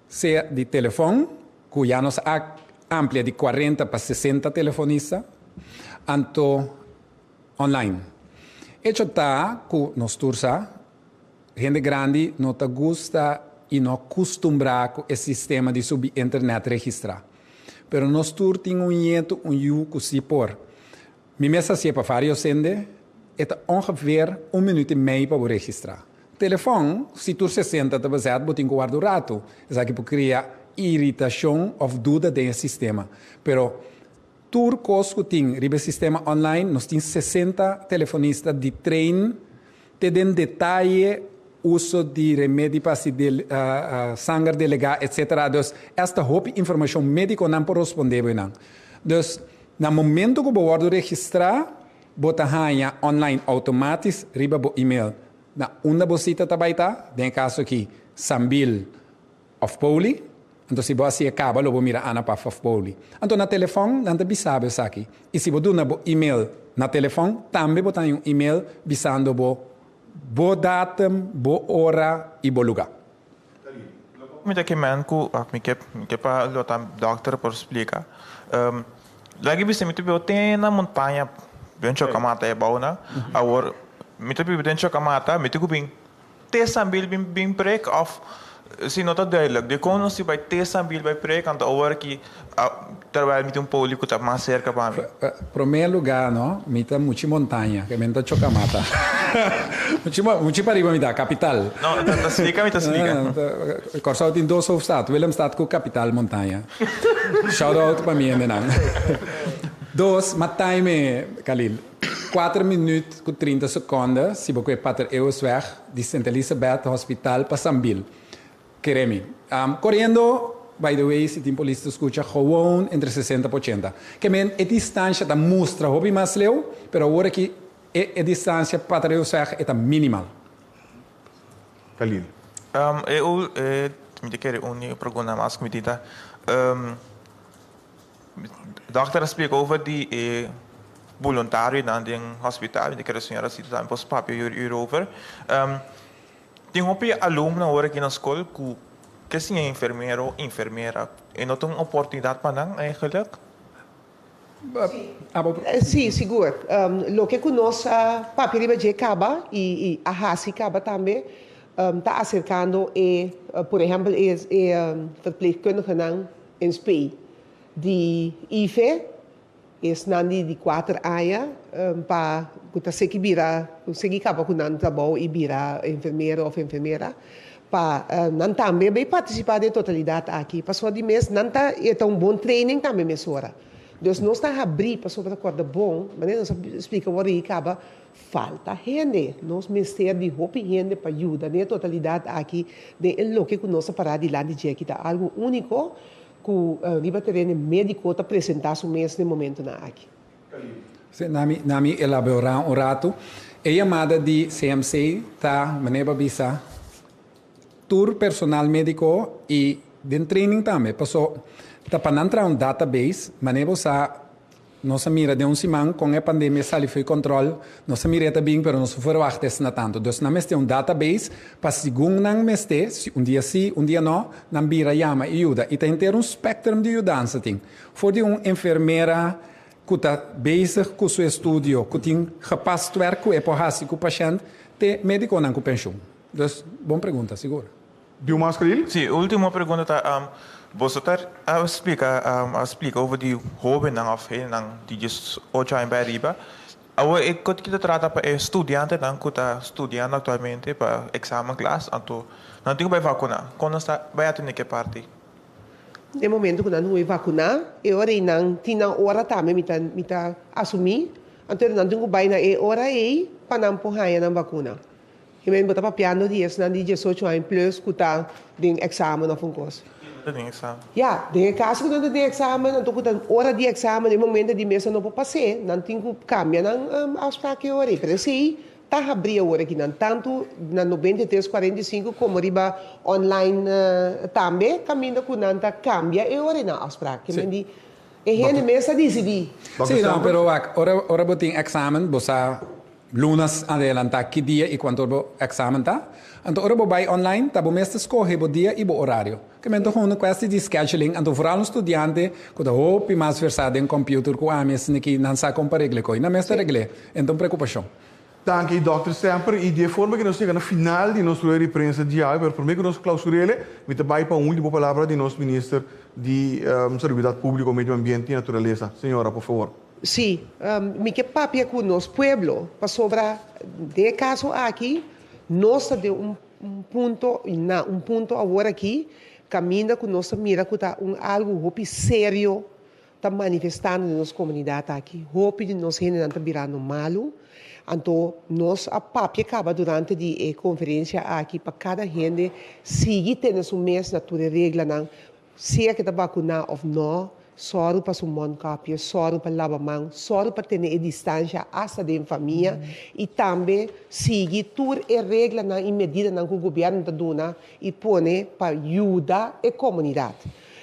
Sea di telefòn, ku ya nos a amplia di kuarenta pa sesenta telefonista, anto online. Echo ta ku nos tur sa, hende grandi no ta gusta i no a kustumbrá ku e sistema di subi internet registrá. Pero nos tur tin un ñetu, un yu ku sí por. Mi mes hasié pa varios hende, e ta ongeveer un minuut i mei pa bo registrá. Telefòn, si tur sesenta ta bezet, bo tin ku warda un ratu. Esaki por kria iritashon òf duda den e sistema. Pero tur kos ku tin riba e sistema online, nos tin sesenta telefonista di train te den detaye uso di remedi pa hasi sanger delegá, etcetera. Dus esta hopi informashon médiko nan por rospondé bo einan. Dus na momento ku bo wòrdu registrá, bo ta haña online outomátis riba bo email na unda bo sita ta bai ta, den e kaso aki Sambil òf Poli. Anto si bo hasi e kaba lo bo mira Ana Paf òf Poli. Anto na telefòn nan ta bisa bo esaki. I si bo duna bo email na telefòn tambe bo ta haña un email bisando bo bo datum, bo ora i bo lugá. Mi ta kemen ku mi ke mi ke pa lo ta dòkter por splika. Lagi bisa mi ta biba te na montaña den Chokamata e bou nan. Awor mi ta biba den Chokamata mi tin ku bin te Sambil bin bin prek of si no ta duidelijk dikon nos tin bai te Sambil bai prek anto awor ki terwijl mi tin un poli ku ta mas serka pa mi. Prome luga no mi ta muchi montaña ke men ta Chokamata muchi muchi pariba mi ta kapital. No ta splika mi ta splika. Kòrsou tin dos hoofdstad Willemstad ku kapital montaña shout out pa mi hendenan. Dos ma time Khalil. Kuater minüt ku trinta sekònde si bo kue Pater Eeuwsweg di Sint Elisabeth Hospital pa Sambil. Kere mi. Koriendo, by the way, si tin polis ta skucha, gewoon entre sesenta pa ochenta. Ke men e distansha ta mustra hopi mas leu, pero awor aki e e distansha Pater Eeuwsweg e ta minimal. Khalil. E ul, e, mi ta kere un pregunta mas ku mi tin ta. Dòkter a splika over di e boluntarionan den hospital, mi ta kere señora Sita tambe por papia hierover. Tin hopi alumno awor aki na skol ku ke siña enfermero o enfermera, e no ta un oportunidat pa nan eigenlijk? Sí, sigur. Loke ku nos a papia riba dje kaba i a hasi kaba tambe ta aserkando e, por ehèmpel e verpleegkundigenan En spe di ife esnan di di kuater aña pa ku ta seki bira ku seki kaba ku nan trabou i bira enfermero òf enfermera pa nan tambe bay partisipá den e totalidat aki pasobra di mes nan ta e ta un bon training tambe mesora. Dus nos ta habrí pasobra ta kòrda bon manera nos a splika wòrdu ei kaba Falta hende. Nos mester di hopi hende pa yuda den e totalidat aki den e loke ku nos a pará dilanti dje aki ta algu úniko ku riba tereno médiko ta presentá su mes den momentunan aki. Sí, na mi, na mi elaborá un ratu. E yamada di CMC ta, manera bo a bisa, tur personal médiko i den training tambe, paso ta pa nan traha un database, manera bo sa. Nos a mira den un siman kon e pandemia sali fo'i kòntròl. Nos a mira e ta bin pero nos no ferwagt esna tantu. Dus nan mester un database pa segun nan mester, si un dia si, un dia no, nan bira yama i yuda. I ta henter un spectrum di yudansa tin. For di un enfermera ku ta bezig ku su estudio, ku tin gepast werk ku e por hasi ku pashènt, te médikonan ku penshun. Dus, bon pregunta, sigur. Diumas Khalil? Sí, último pregunta ta, boso ta a splika a splika over di hóbennan òf hendenan di diesocho aña bai ariba. Awor e kos ki ta trata pa e studiantenan ku ta studiando aktualmente pa eksamen klas, anto nan tin ku bai vakuná. Kon nan sta bai atendé ku e parti? Den momento ku nan hui vakuná, e ora ei nan tin nan ora tambe mi ta mi ta asumí, anto nan tin ku bai na e ora ei pa nan por haña nan vakuna. I men bo ta papiando di esnan di diesocho aña plus ku ta den eksamen òf un kos. Ta den eksamen. Ya, den e kaso ku nan ta den eksamen, anto ku ta ora di eksamen, e momento di mesa no por pas'é, nan tin ku kambia nan afsprak e ora ei. Pero esei ta habrí awor aki nan, tantu na 93 45 komo riba online tambe, kaminda ku nan ta kambia e ora ei nan afsprak. Ke men di e hende mes ta disidí. Sí, no, pero wak, ora ora bo tin eksamen, bo sa Lunas adelantá ki dia i kuantu ora bo èksamen ta. Anto ora bo bai online ta bo mes ta skohe bo dia i bo orario. Ke men ta hunda kwesti di scheduling, anto vooral un studiante ku ta hopi mas versá den computer ku ami esaki ki nan sa kon pa regl'é koi. Nan mes ta regl'é. E ta un preokupashon. Danki Dòkter Semper i di e forma ku nos yega na final di nos rueda di prensa di awe, pero promé ku nos klausur'é mi ta bai pa un ultimo palabra di nos Minister di Salubridat Públiko, Medio Ambiente i Naturalesa. Señora, por favor. Sí, mi ke papia ku nos pueblo, pasobra den e kaso aki nos ta den un punto, na un punto awor aki, kaminda ku nos ta mira ku ta un algu hopi serio ta manifestando den nos komunidat aki. Hopi di nos hendenan ta birando malu, anto nos a papia kaba durante di e konferensia aki pa kada hende sigui tene su mes na tur e reglanan, Sea ke ta bakuná òf nò, sòru pa su mònkapje, sòru pa laba man, sòru pa tene e distansha asta den famia i tambe sigui tur e reglanan i medidanan ku gobièrnu ta duna i pone pa yuda e komunidat.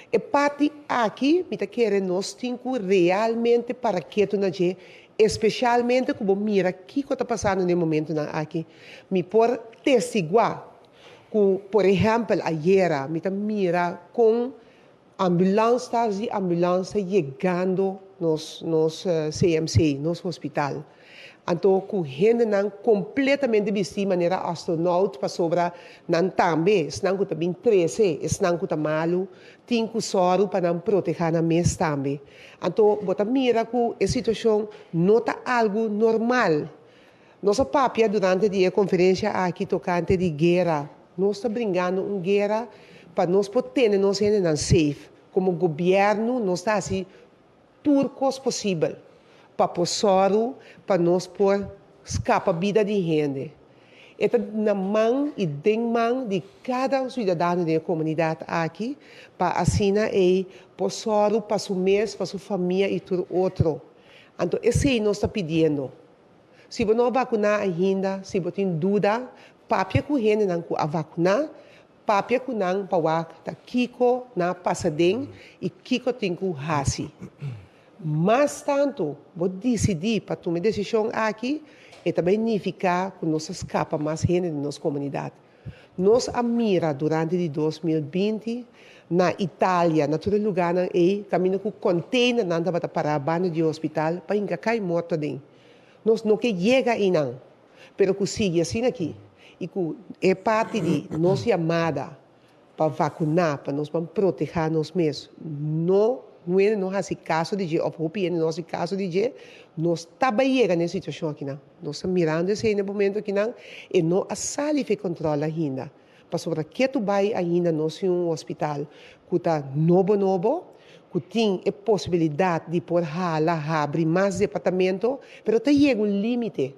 E parti aki mi ta kere nos tin ku realmente para ketu na dje, espeshalmente ku bo mira kiko ta pasando den e momentunan aki. Mi por testiguá Ku por ehèmpel ayera mi ta mira kon ambulans ta di ambulans ta yegando nos nos CMC, nos hospital. Anto ku hendenan kompletamente bistí manera astronaut pasobra nan tambe, esnan ku ta bin trese esnan ku ta malu, tin ku sòru pa nan protehá nan mes tambe. Anto bo ta mira ku e situashon no ta algu normal. Nos a papia durante di e konferensia aki tokante di guera. Nos ta bringando un guera pa nos por tene nos hendenan safe. Komo gobièrnu nos ta hasi tur kos posibel pa por sòru pa nos por skapa bida di hende. E ta na man i den man di kada suidadano den e komunidat aki pa asina ei por sòru pa su mes, pa su famia i tur otro. Anto esei nos ta pidiendo. Si bo no a vakuná ainda, si bo tin duda, papia ku hendenan ku a vakuná, papia ku nan pa wak ta kiko nan a pasa den i kiko tin ku hasi. Mas tantu bo disidí pa tuma e desishon aki, e ta bai nifiká ku nos ta skapa mas hende den nos komunidat. Nos a mira durante di 2020 na Italia, na tur e lugánan ei, kaminda ku kònteinernan tabata pará banda di hospital pa hinka kai morto aden. Nos no ke yega einan, pero ku sigui asina aki i ku e parti di nos yamada pa vakuná, pa nos ban protehá nos mes, no hende no hasi kaso di dje òf hopi hende no hasi kaso di dje, nos ta bai yega na e situashon akinan. Nos ta mirando esei na e momento akinan, e no a sali for e kòntròl ainda, pasobra ketu bai ainda nos tin un hospital ku ta nobo nobo, ku tin e posibilidat di por hala habri mas departamento, pero ta yega un límite.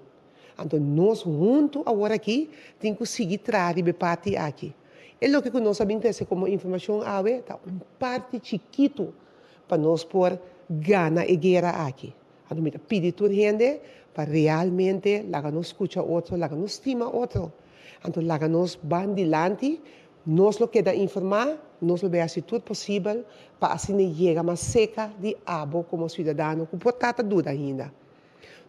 Anto nos huntu awor aki tin ku sigui traha riba e parti aki. E loke ku nos a bin trese komo informashon awe ta un parti chikitu pa nos por gana e guera aki. Anto mi ta pidi tur hende pa realmente laga nos skucha otro, laga nos stima otro. Anto laga nos ban dilanti. Nos lo keda informá, nos lo bay hasi tur posibel pa asina yega mas seka di abo komo siudadano ku por ta ta duda ainda.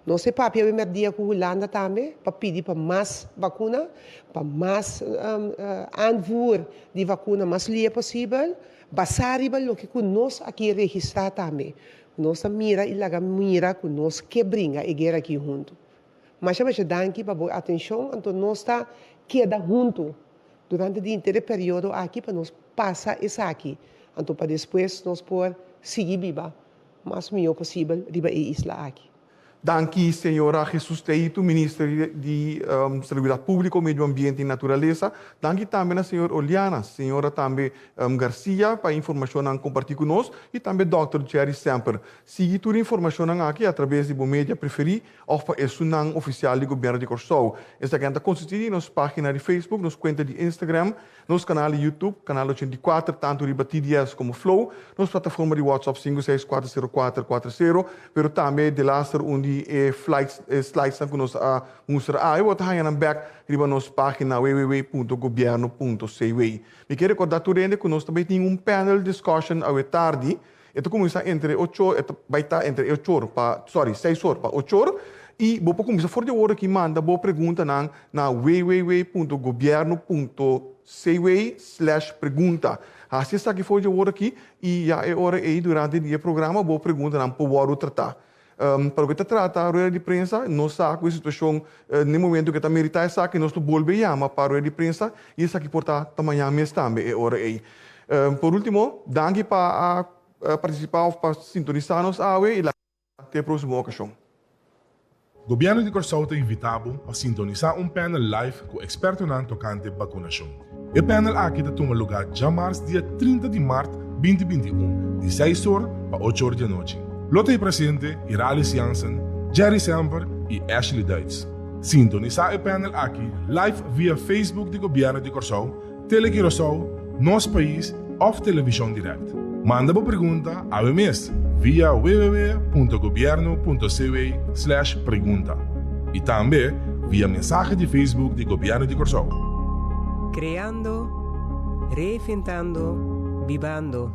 Nos e papia awe mèrdia ku Hulanda tambe pa pidi pa mas bakuna, pa mas aanvoer di bakuna mas lie posibel, basá riba loke ku nos aki registrá tambe. Nos ta mira i laga mira ku nos ke bringa e guera aki huntu. Masha masha danki pa bo atenshon, anto nos ta keda huntu durante di henter e periodo aki pa nos pasa esaki, anto pa despues nos por sigui biba mas mihó posibel riba e isla aki. Danki señora Jesus Teito, Minister di Salubridat Públiko, Medio Ambiente i Naturalesa. Danki tambe na señor Oliana, señora tambe Garcia pa e informashonnan kompartí ku nos i tambe dòkter Jerry Semper. Sigui tur e informashonnan aki atrabes di bo media preferí òf pa esunnan ofisial di Gobièrnu di Kòrsou. Esaki ta konsistí di nos página di Facebook, nos kuenta di Instagram, Nos kanal di YouTube, Kanal 84, tantu riba TDS komo Flow, nos plataforma di WhatsApp 5640440, pero tambe delaster un di e flights, e slidesnan ku nos a mustra awe, bo ta haña nan bèk riba nos página www.gobierno.cw. Mi ke rekordá tur hende ku nos ta bai tin un panel discussion awe tardi, E ta kuminsá entre ocho or, e ta bai ta entre ocho or pa, sorry, seis or pa ocho or, i bo por kuminsá for di awor aki manda bo preguntanan na www.gobierno.cw slash pregunta. Hasi esaki for di awor aki i ya e ora ei durante di e programa bo preguntanan por wòrdu tratá. Pa loke ta trata rueda di prensa, nos sa ku e situashon na e momento ke ta meritá esaki, nos lo bolbe yama pa rueda di prensa i esaki por ta ta mañan mes tambe e ora ei. Por último, danki pa a partisipá òf pa sintonisá nos awe i laga te e próksimo okashon. Gobièrnu di Kòrsou ta invitá bo pa sintonisá un panel live ku ekspertonan tokante bakunashon. E panel aki ta tuma lugá djamars dia 30 di mart 2021 di seis or pa ocho or di anochi. Lo ta e presente Iralis Jansen, Jerry Semper i Ashley Duits. Sintonisá e panel aki live via Facebook di Gobièrnu di Kòrsou, Tele Curaçao, Nos Pais òf Televishon Dirèkt. Manda bo pregunta awe mes via www.gobierno.cw/pregunta i tambe via mensahe di Facebook di Gobièrnu di Kòrsou. Kreando, reinventando, bibando.